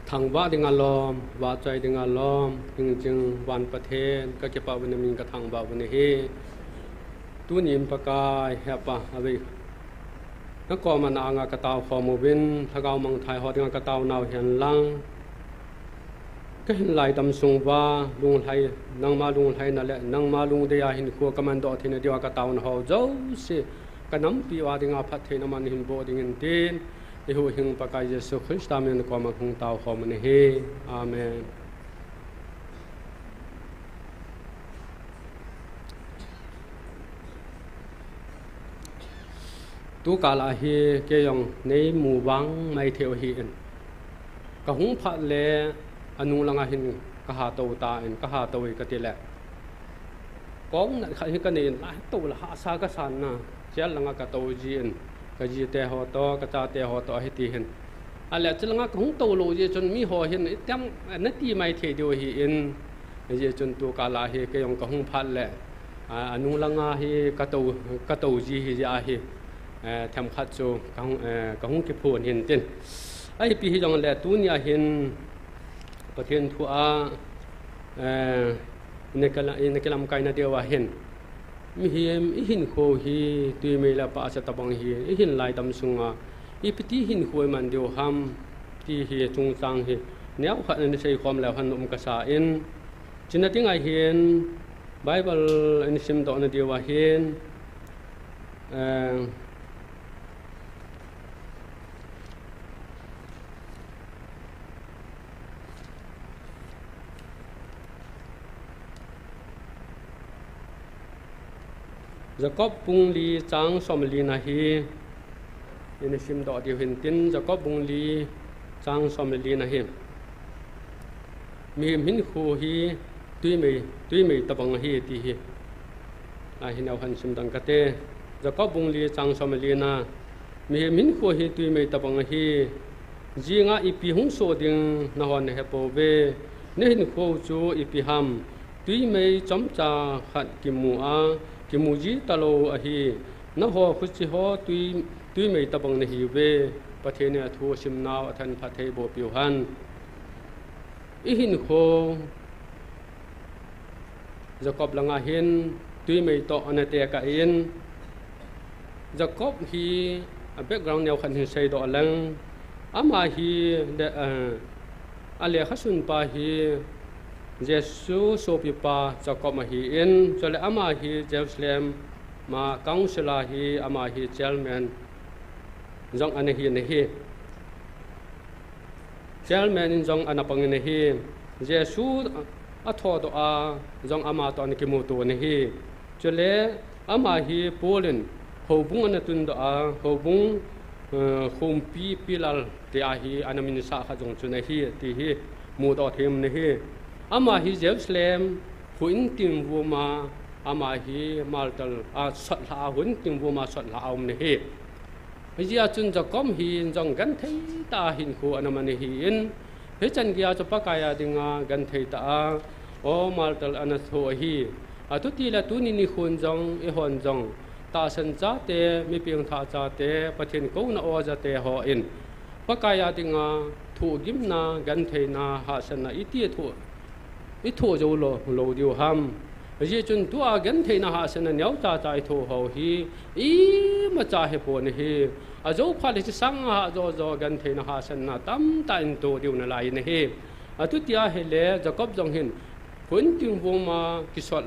Thangvah dinga lom, vahchoi dinga lom, hingjing van Pathen, kakipah uvin namin kathangvah uvin ahi. Tunin Pakai, Hepa, avei. Nakoma na anga katao khom uvin, lhagao mangthai ho dinga katao nau hihen lang. Kahin laidam sung uva, lunglhai, nangma lunglhaina le, nangma lungdei a hinkho kaman doh theina diuva kataona ho jouse, kanampi uva dinga phattheina man hin boh dingin tin, ihuhhing Pakai Jesu Christa min a nakoma hung tao khom u ahi. Amen. Tukal a hi kei jong neimu vang maithei u ahin. Kahung phat le anung langa hin kaha tou tan, kaha tou e kati le. Kong nat khat hi kanei in, la tou la hahsa kasan na, chel langa katou jin, kajite ho toh, kachate ho toh ahi ti hin. Ale chel langa kahung tou lou jeh chun miho hin, itiam, nati maithei diu ahin. Hijeh chun tukal a hi kei jong kahung phat le, a, anung langa hi katou, katou ji hijeh a hi, eh, themkhat chu kahung, eh, kahung kiphon hin tin. Ahipi hijongle tunia hin Pathen thu a, eh, ina kila-, ina kilamkaina diuva hin. Mihem ihinkho hi tuimei le pahcha tobang hi, ihin laidam sunga, ipiti hinkho iman diu ham, ti hi chungchang hi, neokhat ina seikhom leu hen um kasa in, chuna dinga hin, Bible ina simdoh na diuva hin, eh, Jacob bung li chang som le li na hi, ina simdoh diu hin tin, Jacob bung li chang som le li na hi. Mihem hinkho hi tuimei, tuimei tobang ahi ti hi. Ahin neokhat sim ding kate. Jacob bung li chang som le li na. Mihem hinkho hi tuimei tobang ahi. Jinga ipi hung soh ding nahon nahepouve. Nahinkho chu ipi ham. Tuimei chomcha khat kimu a, kimu ji talou ahi. Naho khuchi ho tui, tuimei tobang nahiuve. Pathen in athu asimnau athan phatthei boh piu hen. Ihinkho Jacob langa hin tuimei toh ana tekah in, Jacob hi a background neokhat hin seidoh leng, ama hi le, eh, a lekhasunpa hi Jesu sopipa Jacob ahin, chule ama hi Jerusalem a council a hi ama hi chairman jong ana hi, ana hi. Chairman in jong ana pang in ahi. Jesu athodoh a jong ama toh ana kimuto in ahi. Chule ama hi Paul in houbung ana tundoh a, houbung, eh, khompi pilal tia hi ana minsah khat jong chu ana hi, ti hi mudoh them in ahi. Ama hi Jerusalem, kho in tin vuma, ama hi martyr a, sotlha a, kho in tin vuma sotlha a um in ahi. Hijeh a chun Jacob hi jong genthei tah a hinkho ana man ahin, hichan geiya chu Pakai a dinga genthei tah a, o martyr ana tho ahi. Atutile tuni nikhon jong, eihon jong, tahsan chate, mi pengthah chate, Pathen kouna o jate hon, Pakai a dinga thohgimna, gentheina, hahsatna iti a thoh I thoh jou lou, lou diu ham. Hijeh chun tua gentheina hahsatna neocha cha i thoh ho hi, imacha hepon ahi. Ajo phat le hiche sanga hah jo jo gentheina hahsatna tamtah in thoh diu nalai in ahi. Atutia hile Jacob jong hin, kho in tin vuma kisot,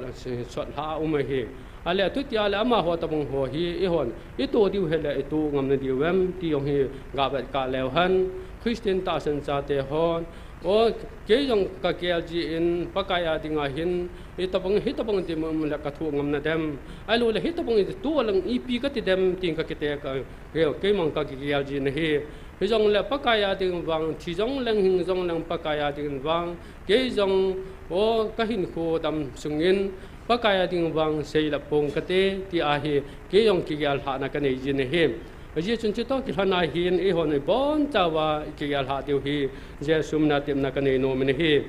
sotlha a um ahi. Ahile atutia le amaho tobang ho hi, eihon, i thoh diu hile i thoh ngam nadiu vem, ti jong hi gavet kah leu hen, Christian tahsan chate hon, O, kei jong kagel jin, Pakai a dinga hin, hitobang, hitobang dinmun le kathoh ngam nadem. Ahilouleh hitobang iti tulang ipi kati dem tin kakite ka, kei, keimang kagel jin ahi. Hijongle Pakai a ding vang, thi jongleng hing jongleng Pakai a ding vang, kei jong, o, kahinkho dam sungin, Pakai a ding vang seilep pong kate, ti ahi, kei jong kigel lhahna kanei jin ahi. Ajeh chun chutoh kilhon a hin eihon ibonchauva ikigel lhah diu hi, Jesu mina tepna kanei nom in ahi.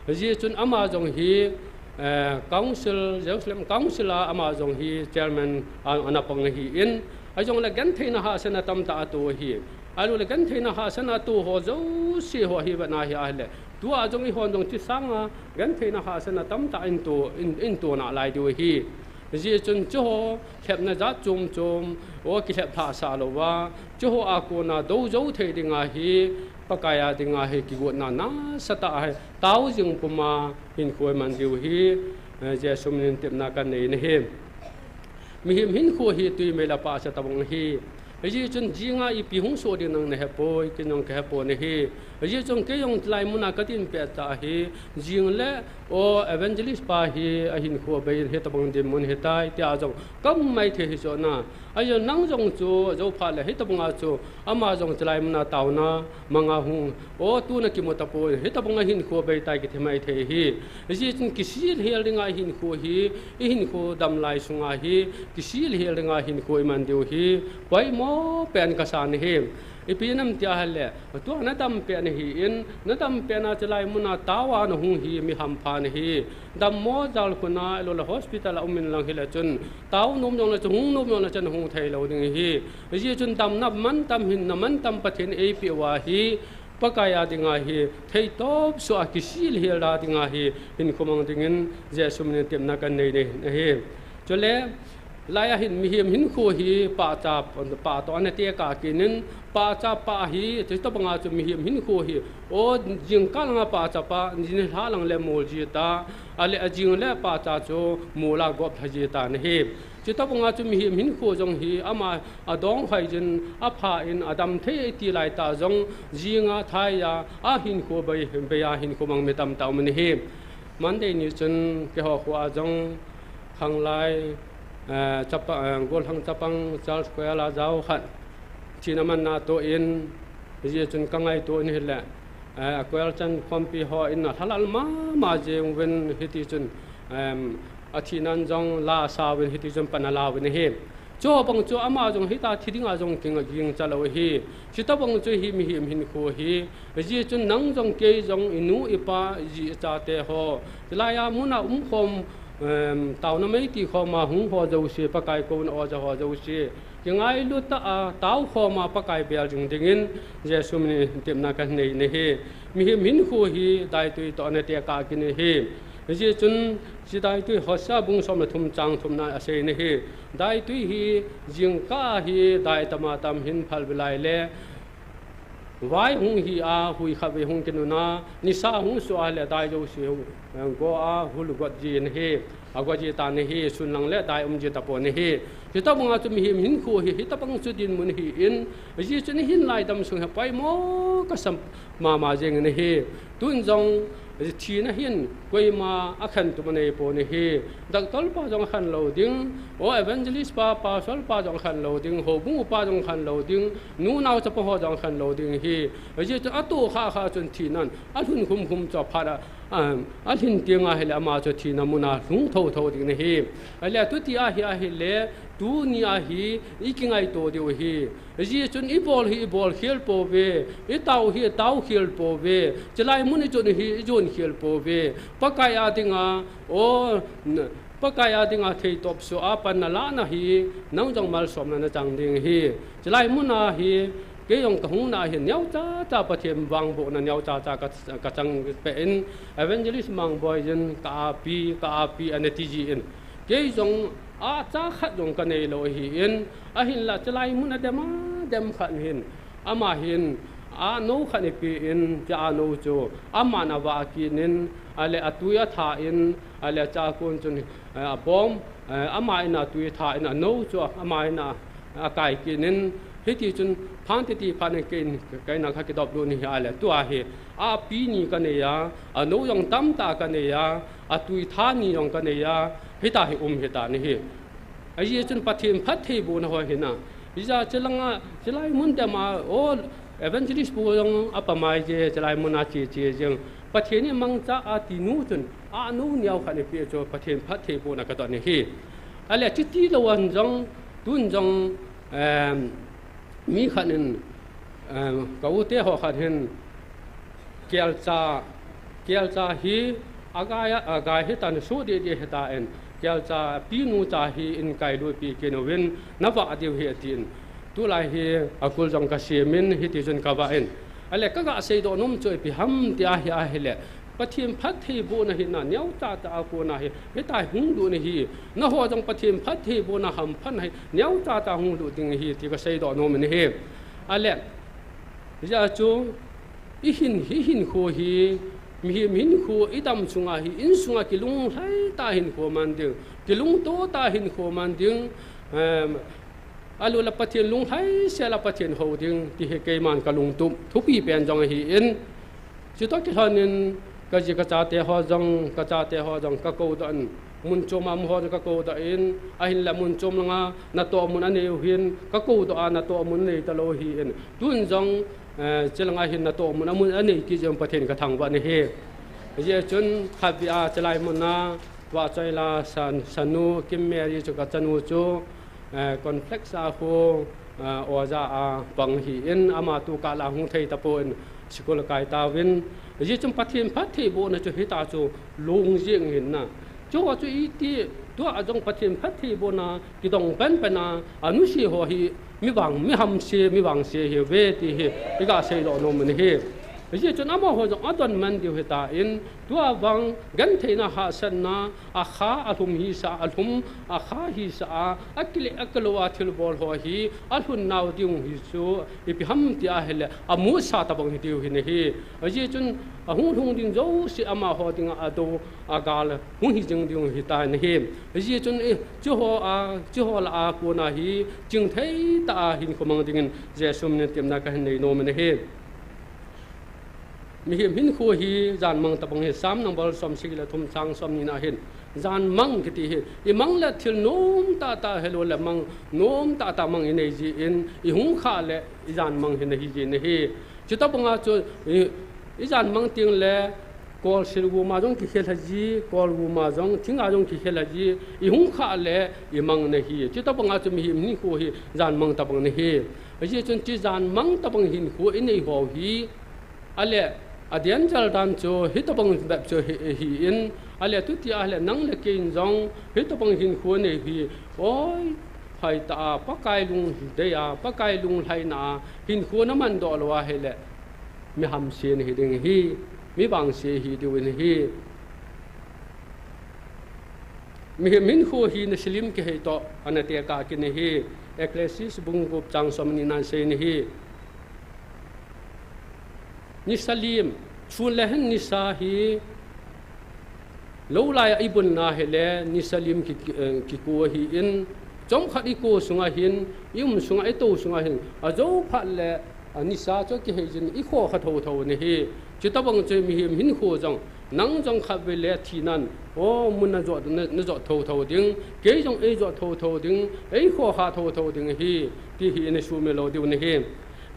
Ajeh chun ama jong hi, eh, council, Jerusalem council a ama jong hi chairman a, ana pang ahin, ahijongle gentheina hahsatna tamtah ato ahi. Ahilouleh gentheina hahsatna ato ho jouse ho hi vetna hi ahile, tua jong eihon jong chu sanga gentheina hahsatna tamtah in to, in, in to nalai diu ahi. Ajeh chun chuho lhepna jat chom chom, o, kilhep lhahsah louva, chuho a kona dou jou thei dinga hi, Pakai a dinga hi kigotna nasatah hi, tao jing puma hinkho iman diu hi, eh, Jesu minin tepna kanei in ahi. Mihem hinkho hi twi mei le pahcha tobang ahi. Hijeh chun jinga ipi hung soh ding nang nahepoi, kei jong kahepon ahi. Hijeh chun kei jong chulai muna kadin pettah hi, jingle, o, evangelist pa hi ahinkho bei in hitobang dinmun hitai, tia jong kaum maithei hijongle. Ajeh nang jong chu, jou phat le hitobanga chu, ama jong chulai muna taona manga hung, o, tu nakimu tapoi, hitobanga hinkho beitai kiti maithei ahi. Hijeh chun kisil hel dinga hinkho hi, ihinkho dam lai sunga hi, kisil hel dinga hinkho iman diu hi, poimo pen kasan ahi. Ipi nam tia ahile, tua nadam pet nahin, nadam petna chulai muna taoa nahung hi mi hampha nahi. Dammo jalkhuna, ahilouleh hospital a um inlang hile chun, tao nom jongle chun, hung nom jongle chun hung theilou ding ahi. Hijeh chun damna mantam hin, na mantam Pathen in eipeh uva hi, Pakai a dinga hi, theitop soh a kisil hel a dinga hi, hinkho mang dingin Jesu minin tepna kanei in ahi. Chule, hilai a hin mihem hinkho hi pahcha, pah toh ana tekah kit in, pahcha pah hi, hitobanga chu mihem hinkho hi, o, jingkah langa pahcha pah, nilhah lang le mol jita, ahile ajingle pahcha chu mol a gop lha jita ahi. Chutobanga chu mihem hinkho jong hi ama adong hoi jin, apha in, adam thei iti laitah jong, jinga thaiya, ahinkho bei, beiya hinkho mang mi tamtah um in ahi. Monday ni chun keiho khoa jong khanglai, eh, chapa, eh, gollhang chapang Charles Koyal a jao khat thina manna toh in, hijeh chun kangaito in ahile, eh, Koyal chan khompi hon alhalal mama jeng uvin hitichun, em, athinan jong la asa uvin hitichun pan ala uvin ahi. Chubang chu ama jong hitia thi dinga jong kigingcha lou ahi. Chutobang chu hi mihem hinkho ahi. Hijeh chun nang jong kei jong inu ipa iji ichate ho, chulai a muna umkhom, em, taona meiti khoma hung ho jouse, Pakai kouna oja ho jouse, kingailu tah a taokhoma Pakai bel jing dingin Jesu minin tepna kanei in ahi. Mihem hinkho hi daitui toh ana tekah kit in ahi. Hijeh chun hiche daitui Hosea bung som le thum chang thumna asei in ahi. Daitui hi jingkah hi dai tama tam hin phalbi lai le, vai hung hi a, hui khatvei hung kinun a, nisa hung soh a le dai jouse hung, eh, go a, hul got ji in ahi, agot ji tan ahi, sun lang le dai um ji tapon ahi. Hitobanga chu mihem hinkho hi, hitobang chu dinmun ahin, hijeh chun hin lai dam sung hi poimo kasam mama jeng in ahi. Tun jong, thina hin koima akhen tup anei pon ahi. Doctor pa jong akhen lou ding, o, evangelist pa, pastor pa jong akhen lou ding, houbung upa jong akhen lou ding, nu nao chapa ho jong akhen lou ding ahi. Hijeh chun atoh khah khah chun thinan alhun khum khum chu aphat a, a, alhin teng ahile ama chu thina muna lhung thotho ding ahi. Ahile tuti ahi, ahile, tuni a hi ikingaito diu ahi. Hijeh chun ibol hi ibol khel pouve, itao hi itao khel pouve, chulai mun ijon hi ijon khel pouve. Pakai a dinga, o, n-, Pakai a dinga theitop soh a pan nalahna hi, nang jong malsomna nachang ding ahi. Chulai muna hi, kei jong kahungna hi neocha cha Pathen vangbohna neocha cha ka, kachang peh in, Evangelist Mangboi jin ka api, ka api ana ti jin. Kei jong acha khat jong kanei lou ahin, ahinla chulai mun adem adem khat hin, ama hin anou khat eipen, hiche anou chu aman avah kit in, ahile atui atha in, ahile achakon chun, eh, abom, eh, ama in atui atha in, anou chu ama in a, akai kit in, Hiti chun phan titi phan in kei, kei na kha kidop lut ni hi a le, tua hi, a pi ni ka nei a, a no jong tamtah ka nei a, a tui tha ni jong ka nei a, hita hi um hita ni hi. Ajeh chun Pathen phattheibohna ho hi na. Hijeh chun langa, chilai mun dema, o, evangelist pu jong a pamai je, chilai mun a che che jeng. Pathen in mangcha a ti nu chun, a no neo khat ni pi chu Pathen phattheibohna ka don ni hi. A le chiti lou an jong, tun jong, em, mi khat in, em, ka u te ho khat hin, Kelcha, kelcha hi, a gai a, a gai hi tan su di di hi ta in, kelcha pi nu cha hi in kai lui pi kin uvin, na vah diu hi a ti in. Tulai hi a kul jong ka siam in, hiti chun ka vah in. A le ka ga seidoh nom chu ipi ham ti a hi a hi le. Pathen phattheibohna hi na, neo cha cha a kona hi, hita hung lut ni hi. Na ho jong Pathen phattheibohna hamphatna hi, neo cha cha hung lut ding hi, ti ka seidoh nom in hi. A le, hijeh chun, I hin, hi hinkho hi, mihem hinkho, i dam sunga hi, insunga kilunglhai tah a hinkho man ding, kilungto tah a hinkho man ding, em, a lou le Pathen lunglhai sel a Pathen hou ding, ti hi keiman ka lungtup thupi pen jong ahi in, chutoh kilhon in, ka ji ka chate ho jong, ka chate ho jong, ka kou doh in, mun chom a um ho jong ka kou doh in, ahin le mun chom langa, natoh mun a nei u hin, ka kou doh a, natoh mun a nei ta lou hi in, tun jong, Eh, chilanga hin natoh mun a mun a nei kit jeng Pathen ka thangvah ni hi. Hijeh chun khatvei a chilai mun a, Vahchoila san, sanu, Kim Mary chu ka chanu chu, eh, complex a khu, eh, oja a pang hi in ama tu kah la hung thei tapon school kai tauvin. Hijeh chun Pathen phattheibohna chu hita chu lung jeng hin na. Chu ho chu iti, tua a jong Pathen phattheibohna kidong penpen a, a nusia ho hi, mi vang, mi hamse, mi vangse hi ve ti hi, i ga seidoh nom in hi. Hijeh chun amaho jong a don man diu hi ta in, tua vang, gentheina hahsatna, a kha, a lhum hisa, a lhum, a kha hisa a, a kile, a kilo a thilbol ho hi, a lhun nau ding hi chu, ipi ham ti a hi le, a musa tabang hi diu hi ni hi. Hijeh chun, a hung lhung ding jouse amaho dinga a do, a gal hung hi jing ding hi ta ni hi. Hijeh chun, eh, chuho a, chuho la a kona hi, chingthei tah a hinkho mang dingin Jesu min in temna ka hin nei nom in ahi. Mihem hinkho hi janmang tabang hi, Psalm number som sagi le thum chang som ni na hin. Janmang kiti hi, i mang le thil nom tah tah helou le mang, nom tah tah mang i nei jin, i hung khah le i janmang hi na hi jin ahi. Chutabanga chu, i, i janmang teng le, kol sil guma jong kikhel ha ji, kol guma jong, thinga jong kikhel ha ji, i hung khah le, i mang na hi. Chutabanga chu mihem hinkho hi, janmang tabang na hi. Hijeh chun chu janmang tabang hinkho i nei ho hi, a le, a danger dan chu, hitabang bep chu hi, hi in, a le tuti a le nang le kei in jong, hitabang hinkho nei hi, oi, hoi tah a, Pakai lungdei a, Pakai lunglhaina a, hinkho na man doh lou a hi le, mi hamse na hi ding hi, mi vangse hi diu in hi. Mihem hinkho hi nisa lim kihei toh, ana tekah kit in hi, Ecclesiastes bung gup chang som ni na sei in hi. Nisa lim, chun le hen nisa hi, Lou lai a i bun na hi le, nisa lim ki, ki, eh, kiko hi in, chomkhat i ko sunga hin, i um sunga, i to sunga hin, a jou phat le, a nisa chu kihei jin, i kho kha tho tho ni hi. Chutabang chu mihem hinkho jong, nang jong khatvei le thinan, o, mun na jot, na, na jot tho tho ding, kei jong ei jot tho tho ding, ei kho kha tho tho ding hi, ti hi i na sumil lou diu ni hi.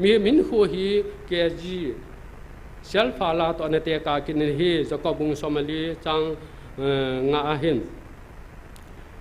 Mihem hinkho hi, K G, Self-help la toh ana tekah kit in hi, Jacob bung som le li chang, eh, nga a hin.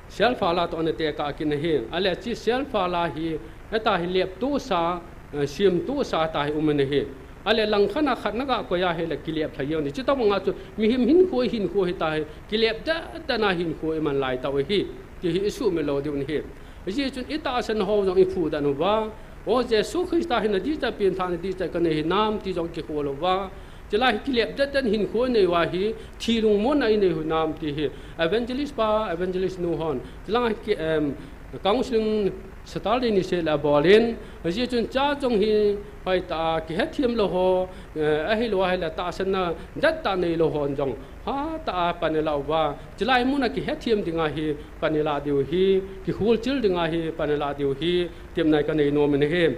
Self-help la toh ana tekah kit in hi. A le chu self-help la hi, heta hi lep tusa, eh, sim tusa ta hi um in hi. A le langkhat a khat na ga koi a hi le kilep lha jeng ni. Chutabanga chu mihem hinkho, hinkho hi ta hi, kilep da da na hinkho i man lai tau hi. Ti hi i sumil lou diu ni hi. Hijeh chun i tahsan ho jong i phudoh uva. O Jesu Christa hi na dihcha pengthah na dihcha ka nei hinam ti jong kikhol uva. Chulai hi kilep det den hinkho i nei uva hi, thi lungmonna i nei hinam ti hi. Evangelist pa, evangelist nu hon. Chulai hi, em, counseling Saturday ni seh le abol in. Hijeh chun cha jong hi, hoi ta, kihethem lou ho, eh, ahilou a hi le tahsanna det tah nei lou hon jong. Hatah a pan ilah uva, chulai muna kihethem dinga hi pan ilah diu hi, kikholchil dinga hi pan ilah diu hi, temna kanei nom in ahi.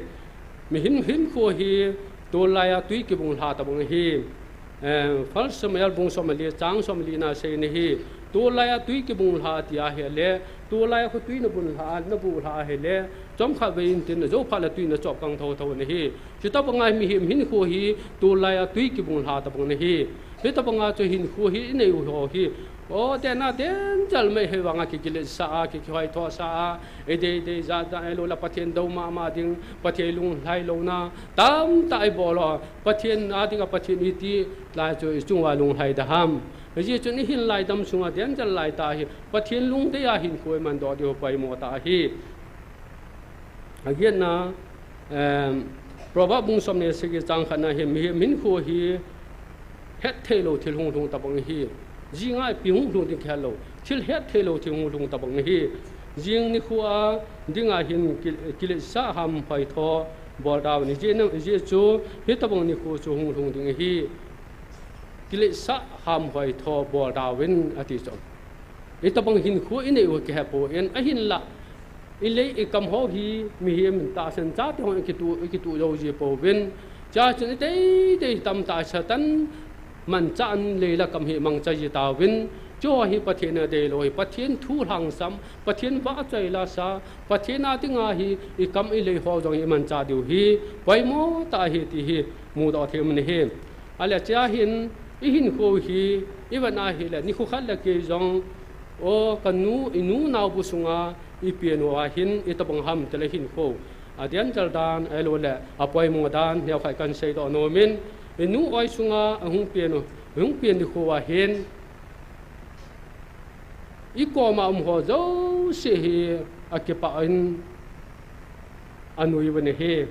Mihem hinkho hi, tol laiya tui kibunglha tabang ahi. Eh, First Samuel bung somli, chang somli na asei in ahi. Tol laiya tui kibunglha tia ahile, tol laiya khu tui nabunglha, nabunglha ahile, chomkhat vei intin, ajou phat le tui nachop kang thotho in ahi. Chutabanga mihem hinkho hi, tol laiya tui kibunglha tabang ahi. Hitabanga chu hinkho hi inei u ho hi, o, tena tenjal mai hivanga kikiletsah a, kikihoithohsah a, idei dei jat jat, ahilouleh Pathen dou mama ding, Pathen lunglhai louna, tamtah ibol u, Pathen a dinga Pathen iti lai chu ichunguva lunglhai da ham. Hijeh chun ihin lai dam sunga tenjal laitah hi, Pathen lungdei a hinkho imandoh diu poimo tah ahi. Agiatna, em, Proverb bung somni le sagi chang khatna hi, mihem hinkho hi hettheilou thil hunglhung tabang ahi. Jinga ipi hunglhung ding kihelou, thil hettheilou thil hunglhung tabang ahi. Jing nikhoa dinga hin ki-, kiletsah hamhoi tho bol tauvin, hijeh chu hitabang nikho chu hunglhung ding ahi. Kiletsah hamhoi tho bol tauvin ati chu. Hitabang hinkho inei u kihepon, ahinla ilei ikam ho hi mihem tahsan chate hon ikituh, ikituh jou ji pouvin. Chuchun iteitei tamtah Satan manchah in leila kam hi mangcha ji tauvin. Chuho hi Pathen adeilou hi, Pathen thu lhangsam, Pathen vahchoi lasa, Pathen a dinga hi ikam ilei ho jong imanchah diu hi poimo tah ahi ti hi mudoh them in ahi. Ahile chua hin, ihinkho hi, ivet ahile, nikho khat le kei jong, o, kanu, inu naobu sunga ipen uva hin, itabang ham tile hinkho adenjal dan, ahilouleh apoimo dan, neokhat kahin seidoh nom in, inu oi sunga ahung pen u, ahung pen nikho uva hin, ikoma um ho jouse hi akipah in anui uvin ahi.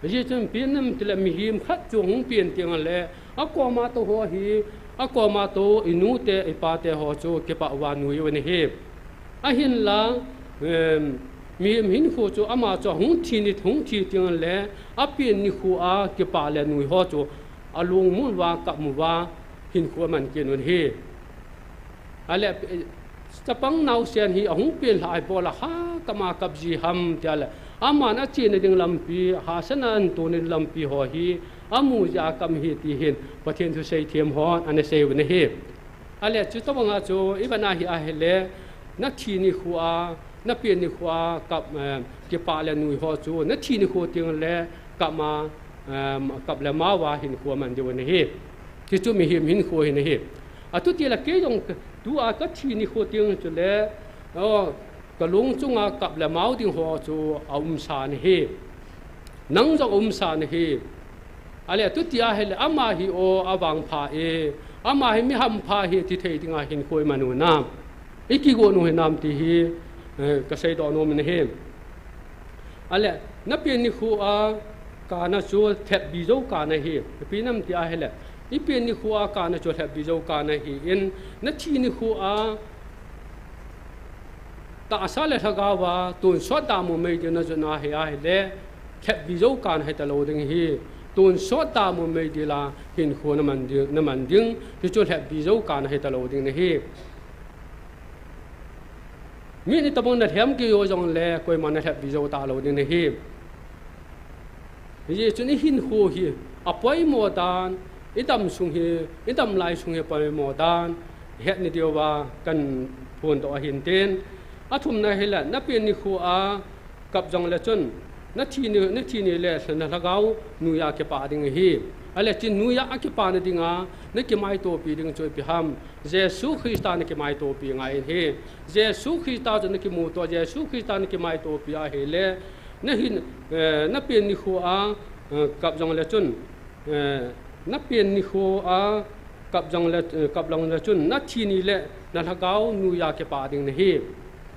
Hijeh chun ipi ham tile mihem khat chu hung pen teng le, akoma tou ho hi, akoma tou inute, ipate ho chu kipah uva nui uvin ahi. Ahinla, em, mihem hinkho chu ama chu hung thi ni, hung thi teng le, apen nikhoa kipah le nui ho chu alungmon uva, kap uva, hinkho aman kit un ahi. Ahile, eh, chapang naosen hi ahung pen lhah a ibola ha kap a kap ji ham tile, aman achena ding lampi, hahsatna ahin tona ding lampi ho hi amu jeh a kap ahi ti hin Pathen thusei them hon ana sei uvin ahi. Ahile, chutabanga chu ivet ahi ahile, nathi nikhoa, napen nikhoa kap, eh, kipah le nui ho chu, nathi nikho teng le kap a, eh, kap le mao a hinkho aman diu ahi. Hichu mihem hinkho ahi. Atutile kei jong tua kathi nikho teng chule, o, kalung chunga kap le mao ding ho chu aumsa ahi. Nang jong aumsa ahi. Ahile tuti ahile ama hi o avangpha e, ama hi mi hampha ahi ti thei dinga hinkho iman u hinam, ikigon u hinam ti hi, eh, kaseidoh nom in ahi. Ahile, napen nikhoa kana chu lhepbi jou kana ahi. Ipi ham ti ahile, ipen nikhoa kana chu lhepbi jou kana ahin, nathi nikhoa tahsa le lhagaova tonsot damun meidil najot na ahi ahile, lhepbi jou kana ahitalou ding ahi. Tonsot damun meidil a hinkho naman ding, naman ding, hichu lhepbi jou kana ahitalou ding ahi. Mi in itobang nalhem kei jongle, koiman nalhepbi jou talou ding ahi. Hijeh chun ihinkho hi apoimo dan, idam sung hi, idam lai sung hi apoimo dan, het ni diuva kahin phondoh ahin tin. Athumna hile, napen nikhoa kap jongle chun, nathi ni, nathi ni le nalhagao nuiya kipah ding ahi. Ahile hiche nuiya akipana dinga nakimaitopi ding chu ipi ham? Jesu Christa nakimaitopi ngai in ahi. Jesu Christa chu nakimuto, Jesu Christa nakimaitopi ahile, nahin, eh, napen nikhoa, eh, kap jongle chun, eh, napen nikhoa kap jongle, eh, kap jongle chun, nathi ni le nalhagao nuiya kipah ding ahi.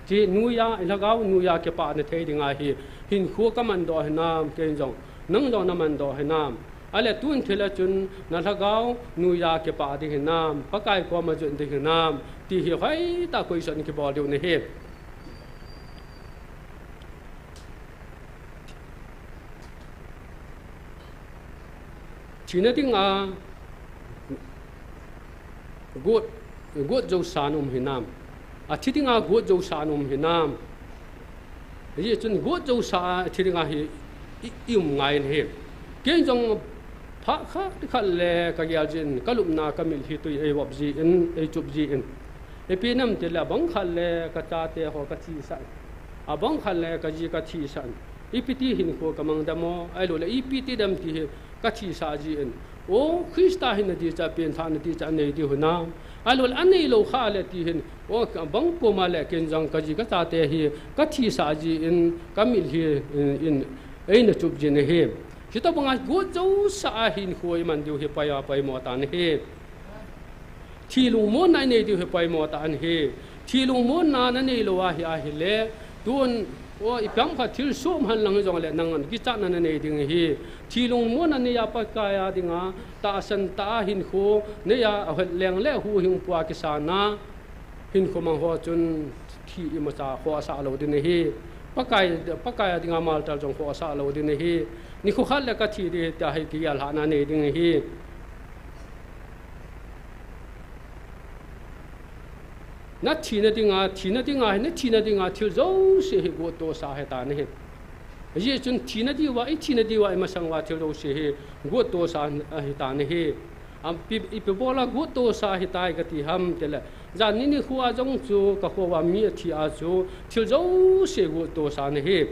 Hiche nuiya, ilhagao nuiya kipah na thei dinga hi, hinkho kamandoh hinam, kei jong, nang jong namandoh hinam? Ahile tun thil a chun nalhagao nuiya kipah ding hinam, Pakai koma jot ding hinam, ti hi hoitah a question kibol diu ahi. Thina dinga, Got, got jousa na um hinam? Athi dinga got jousa na um hinam? Hijeh chun got jousa a thi dinga hi i, i um ngai in ahi. Kei jong phat khat khat le ka gel jin, ka lupna ka mitlhi tui ei vop jin, ei chup jin. Ipi nam tile abang khat le ka chate ho ka thisah. Abang khat le ka ji ka thisah. Ipi ti hinkho ka mang dem o, ahilou le ipi ti dem ti hi ka thisah jin. O, Christa hinna ding chu, penthahna ding chu anei diu hinam? Ahilou le anei lou kha le ti hin, o, bang puma le ken jong ka ji ka chate hi ka thisah jin, ka mitlhi in, in eina chup jin ahi. Hitobanga got jousa a hinkho i man diu hi pai a poimo tan ahi. Thi lungmonna i nei diu hi poimo tan ahi. Thi lungmonna na nei lou ahi, ahile, tun, o, ipi ham khat thil som hen lang hijongle nang kichatna na nei ding ahi. Thi lungmonna nei a Pakai a dinga tahsan tah a hinkho nei a, ahet leng le huhhingpu a kisana hinkho mang ho chun thi imacha khohsah lou ding ahi. Pakai, Pakai a dinga martyr jong khohsah lou ding ahi. Nikho khat le ka thi ding ahi tia hi kigel lhahna nei ding ahi. Na thina dinga, thina dinga, na thina dinga thil jouse hi got tohsa ahi tan ahi. Hijeh chun thina diuva, i thina diuva, i masang uva thil jouse hi got tohsa ahi tan ahi. Am, pi, ipi bola got tohsa ahitai kati ham tile, janhi nikho a jong chu ka kho uva mi athi a chu thil jouse got tohsa ahi.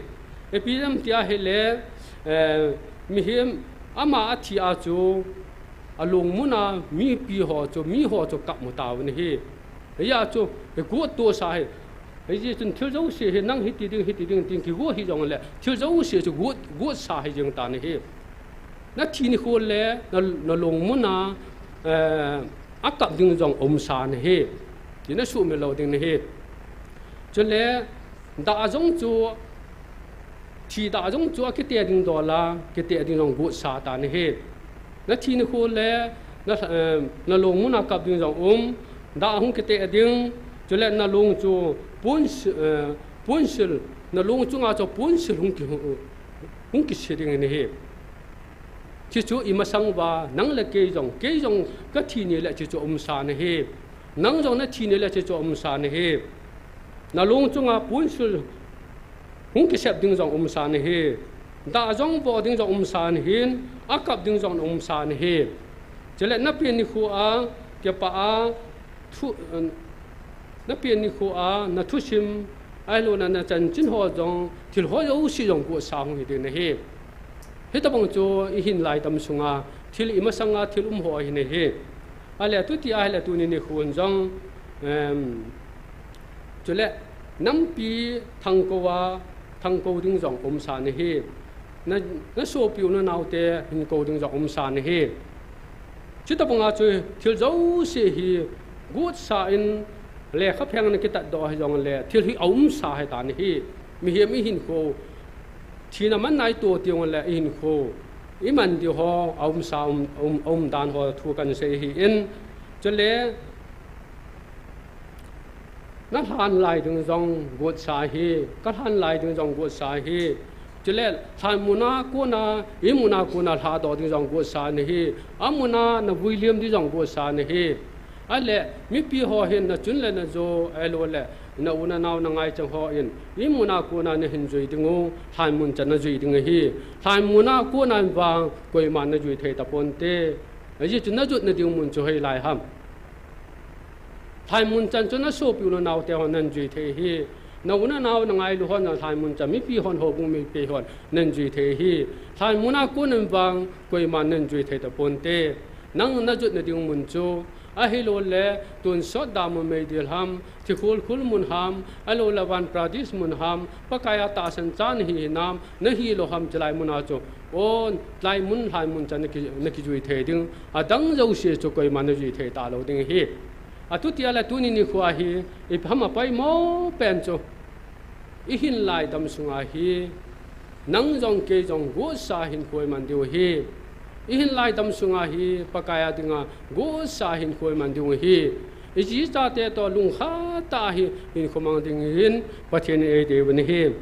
Ipi ham tia ahile, eh, mihem ama athi a chu alungmuna mipi ho chu, mi ho chu kap mu tauvin ahi. Hijeh a chu, hi got tohsa ahi. Hijeh chun thil jouse hi nang hiti ding, hiti ding tin kigot hijongle, thil jouse chu got, gotsa ahi jeng tan ahi. Na thi nikho le, na, na lungmuna, eh, akap ding jong umsa ahi. Ti na sumil lou ding ahi. Chule, dah jong chu, thi dah jong chu akite ding dol a, kite ding jong gotsa tan ahi. Na thi nikho le, na, eh, na lungmuna kap ding jong um, dah hung kite ding, chule na lung chu pon si, eh, ponsil, na lung chunga chu ponsil hung ki, hung, hung kise ding ahi. Chuchu i masang uva, nang le kei jong, kei jong ka thi nile chuchu umsa ahi. Nang jong na thi nile chuchu umsa ahi. Na lung chunga ponsil hung kisep ding jong umsa ahi. Dah jong vo ding jong umsa ahin, akap ding jong umsa ahi. Chule na pen nikho a, kipah a, thu, na pen nikho a, na thusim, ahilouleh na chanchin ho jong, thil ho jouse jong gotsa hung hi ding ahi. Hitobang chu i hin lai dam sunga, thil i masanga, thil um ho ahi ahi. Ahile tuti ahile tuni nikho jong, em, chule nampi thangkou a, thangkou ding jong umsa ahi. Na, na sopi u na naote hin kou ding jong umsa ahi. Chutobanga chu thil jouse hi gotsa in lekha pheng na kitat doh hijongle thil hi aumsa ahi tan ahi. Mihem i hinkho, thina man nai to tijongle i hinkho, i man diu ho aumsa um, um, um dan ho thu kan sei ahin. Chule, na lhan lai ding jong gotsa ahi, ka lhan lai ding jong gotsa ahi. Chule, lhan muna kona, i muna kona lhadoh ding jong gotsa ahi. Amuna na vui liam ding jong gotsa ahi. Ahile, mipi ho hin na chun le na jo, ahilouleh, na u na nao na ngaichang ho in, i muna kona na hin jui ding u, lhan mun chan na jui ding ahi. Lhan muna kona vang, koiman na jui thei taponte. Ajeh chu na jotna ding mun chu hoilai ham? Lhan mun chan chu na sopi u na naote hon nan jui thei ahi. Na u na nao na ngailu hon na lhan mun chan mipi hon houbung mipi hon nan jui thei ahi. Lhan muna kona vang koiman nan jui thei taponte. Nang na jotna ding mun chu ahilouleh tonsot da mun meidil ham, thikhul khul mun ham, ahilouleh van paradise mun ham, Pakai a tahsan cha na hi hinam, na hilou ham chulai muna chu. O, chulai mun lhan mun chan na ki, na kijui thei ding. Adang jouse chu koiman na jui thei talou ding ahi. Atuti ahile tuni nikho hi, ipi ham apoimo pen chu, i hin lai dam sunga hi, nang jong kei jong gotsa hinkho i man diu ahi. I hin lai dam sunga hi, Pakai a dinga gotsa hinkho i man diu ahi. I ji i chate toh lungkhat tah a hi hinkho mang dingin Pathen in eidei uvin ahi.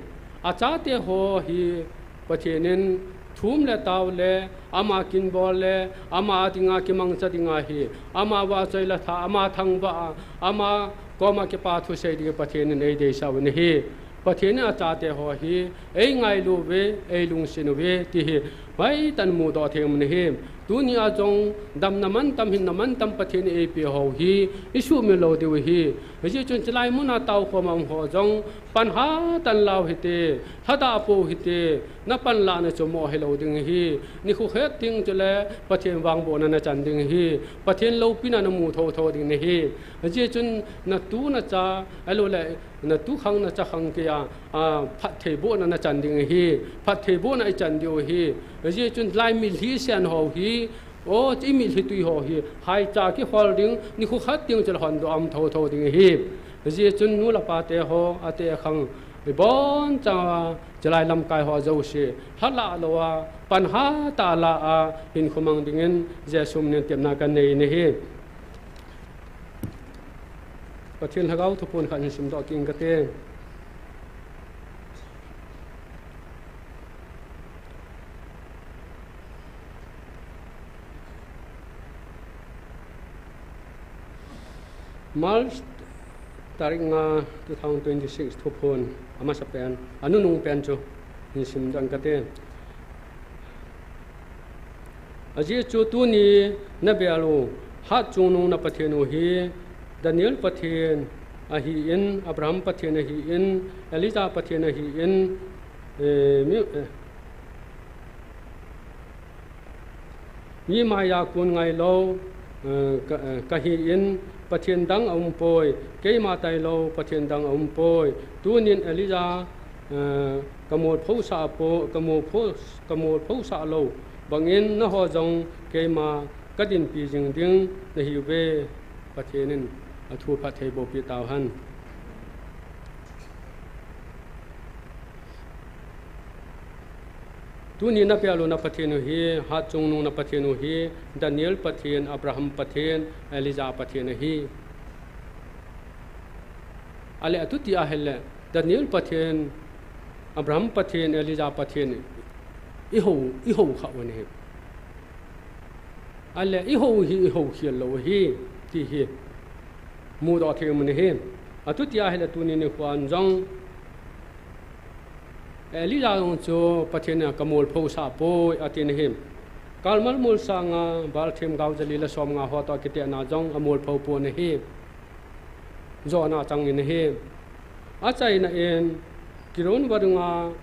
Achate ho hi Pathen in thum le tao le, ama kinbol le, ama dinga kimangcha dinga hi, ama vahchoi le tha, ama thangvah a, ama koma kipa thusei ding Pathen in eideisah u ahi. Pathen in achate ho hi eingailu uve, eilungset uve, ti hi hoitah in mudoh thei u ahi. Tunia jong damna mantam, hinna mantam Pathen in eipeh ho hi isuhmil lou diu ahi. Hijeh chun chulai muna taokhoma um ho jong pan hatah in lau hite, lhadah pou hite, napanlahna chu moh hilou ding ahi. Nikho khat teng chule Pathen vangbohna nachan ding ahi. Pathen loupina namu thotho ding ahi. Hijeh chun natu nacha, ahilouleh natu khang nacha khang keiya, a, phattheibohna nachan ding ahi. Phattheibohna ichan diu ahi. Hijeh chun lai mitlhi sen ho hi, o, imitlhi tui ho hi, haicha kihol ding, nikho khat teng chule hondoh a um thotho ding ahi. Hijeh chun nu le pate ho, ate akhang, ibonchauva, chulai lamkai ho jouse, lhalah louva, pan hatah a la a, hinkho mang dingin, Jesu minin tepna kanei ahi. Pathen Lhagao thuphon khat hin simdoh kit inge kate. March tarik nga two thousand twenty-six thuphon amasapen, anunung pen chu hin simdoh inge kate. Ajeh chu tuni nabel u, Hatchungnung na Pathen u hi, Daniel Pathen ahin, Abraham Pathen ahin, Elijah Pathen ahin, eh, mi, eh, mi maiya kun ngailou, eh, ka, eh, kahin, Pathen dang aumpoi, keima tailou Pathen dang aumpoi. Tunin Elijah, eh, kamolphosah po, kamolpho, kamolphosah lou bangin nangho jong keima kadinpi jing ding nahiuve. Pathen in athu phattheiboh peh tauhen. Tuni nabel u na Pathen u hi, Hatchungnung na Pathen u hi, Daniel Pathen, Abraham Pathen, Elijah Pathen ahi. Ahile atuti ahile, Daniel Pathen, Abraham Pathen, Elijah Pathen, ihou, ihou khah u ahi. Ahile ihou hi, ihou khel lou ahi, ti hi mudoh thei u ahi. Atuti ahile tuni nikhoa jong, Elijah jong chu Pathen in kamolphosah poi, ati ahi. Karmel molsanga Baal themgao jali le somnga ho toh kitepna jong amolpho pon ahi. Jona chang in ahi. Achaina in, Kidron vadunga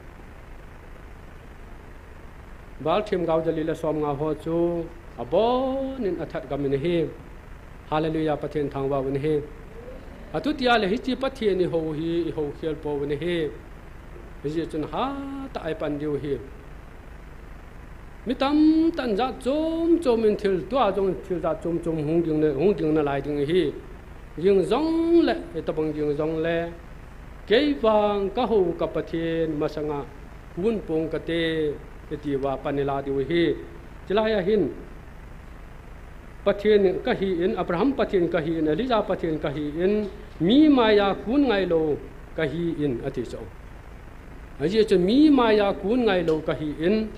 Baal themgao jali le somnga ho chu abonin athat gam in ahi. Hallelujah, Pathen thangvah u ahi. Atuti ahile hiche Pathen ihou hi, ihou khel pou ahi. Hijeh chun hatah a ipan diu ahi. Mi tamtah in jat chom chom in thil, tua jong thil jat chom chom hung ging na, hung ging nalai ding ahi. Ging jongle, hitobang ging jongle, kei vang kahou ka Pathen masanga kun pong kate, iti uva pan ila diu ahi. Chulai a hin, Pathen kahin, Abraham Pathen kahin, Elijah Pathen kahin, mi maiya kun ngailou kahin, ati chu. Ajeh chu mi maiya kun ngailou kahin,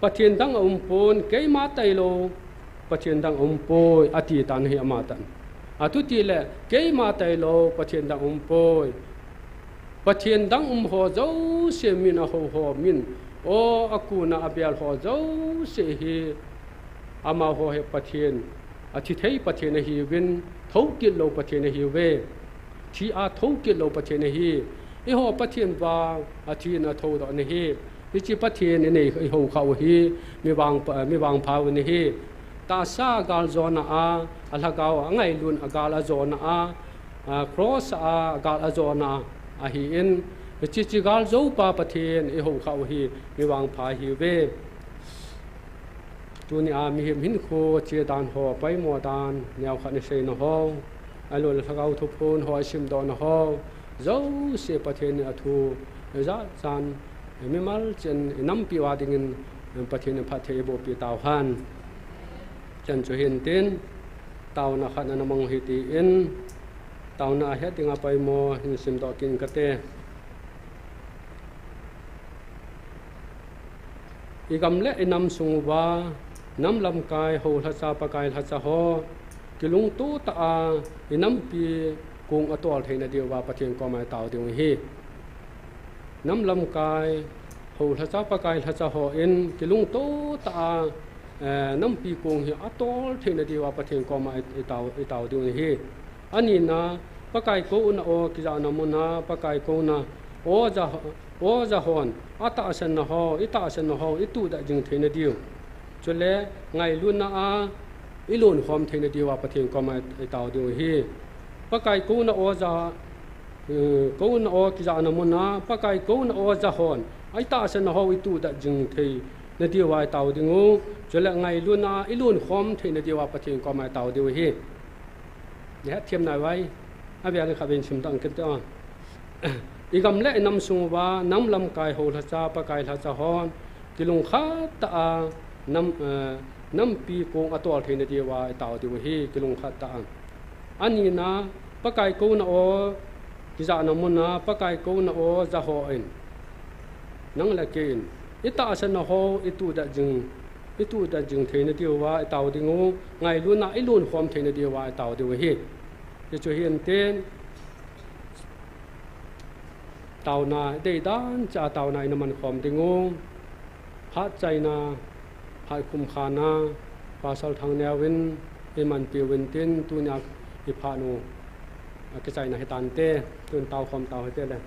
Pathen dang aumpon, keima tailou Pathen dang aumpoi, ati tan ahi amatah in. Atutile, keima tailou Pathen dang aumpoi. Pathen dang um ho jouse min, ahou ho min, o, akona abel ho jouse hi, amaho hi Pathen, athithei Pathen ahiuvin, thoukit lou Pathen ahiuve. Thi a thoukit lou Pathen ahi. Eiho Pathen vang athin athoudoh ahi. Hiche Pathen in eihou khah u hi, mi vang, mi vangpha u ahi. Tahsa a gal jona a, alhagao a ngailun a gal ajona a, a, cross a gal ajona a, ahin, hiche, hiche gal joupa Pathen eihou khah u hi, mi vangpha ahiuve. Tunia mihem hinkho che dan ho, poimo dan, neokhat in seina ho, ahilouleh lhagao thuphon ho, isimdohna ho, jouse Pathen in athu, ijat chan, mimal chen, inampi uva dingin, Pathen in phatthei eiboh peh tauhen. Chan chu hintin, taona khat ana mang u hitin, taona ahet dinga poimo hin simdoh kit inge kate. I gam le i nam sung uva, nam lamkai, hou lhacha, Pakai lhacha ho, kilungto tah a, i nampi kong atol theina diuva Pathen koma i tao diu ahi. Nam lamkai, hou lhacha, Pakai lhacha hon kilungto tah a, eh, nampi kong hi atol theina diuva Pathen koma i, i tao, i tao diu ahi. Anina, Pakai kouna o kijahna muna, Pakai kouna o ja, o ja hon, atahsanna ho, i tahsanna ho, i tudah jing theina diu. Chule, ngailutna a, i lonkhom theina diuva Pathen koma i, i tao diu ahi. Pakai kouna o ja, eh, kouna o kijahna muna, Pakai kouna o ja hon, i tahsanna ho, i tudah jing theina diuva i tao diu. Chule, ngailutna a, i lonkhom theina diuva Pathen koma i tao diu ahi. Ni het thiam nai vai. A via ni kha vin sim dang kin te a. I gam le i nam sung uva, nam lamkai, hou lhacha, Pakai lhacha hon, kilungkhat tah a, nam, eh, nampi kong atol theina diuva i tao diu ahi, kilungkhat tah a. Anina, Pakai kouna o kijahna muna, Pakai kouna o ja hon, nang le kei in, i tahsanna ho, i tudah jing, i tudah jing theina diuva i tao diu, ngailutna i lonkhom theina diuva i tao diu ahi. Hichu hi enten, taona, i deidan cha taona i na mankhom diu. Phat chaina, phat khumkhana, Pastor Thangneo in i manpiu intin, tunia i phat u akichaina hitante, tun taokhom tau hite le.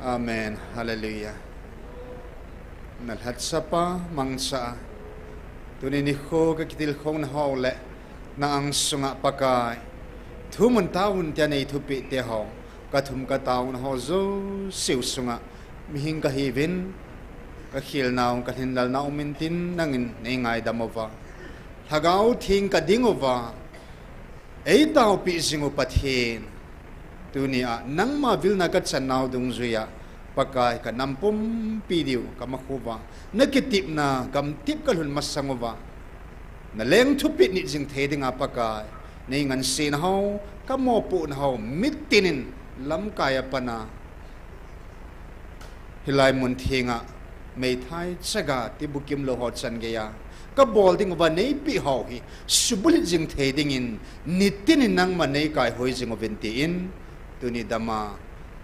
Amen. Hallelujah. Nalhachapa mangcha, tuni nikho kakitilkhouna ho le na angsunga Pakai, thumun taovun tia neithupeh teho, kathum kataona ho jouseu sunga mihing kahiuvin, kakhelnau kalhinlalnau mintin nangin neingaidam uva, Lhagao Theng kading uva, eitaopeh jing u Pathen, tunia nangma vilna kachannau dungjuia Pakai, kanam pumpi diu kamakhuva, nakitepna gamtep kalhun masang uva, naleng thupeh nit jing thei dinga Pakai, neingansena ho, kamopohna ho mitinin lamkai a pana hilai mun thenga meithai chaga tibukim lou ho chan geiya kabol dinguva neipeh ho hi subulhit jing thei dingin, nitinin nangman neikaihoi jing uvin tin, tuni dama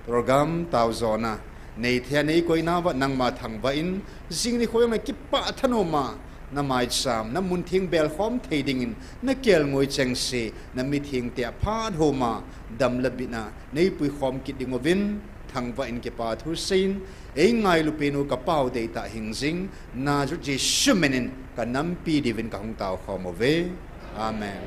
program taojona neithei a neikoinauva nangma thangvah in, jing nikho jong nakipah thanoma, namaicham, namun theng belkhom thei dingin nakelngoi chengse, namithengte aphat homa, dam le bitna neipuikhom kit dinguvin, thangvah in kipa thu seiyin, eingailu penu kapao deitah hingjing, Nazareth Jesu minin kanampi diuvin kahung taokhom uve. Amen.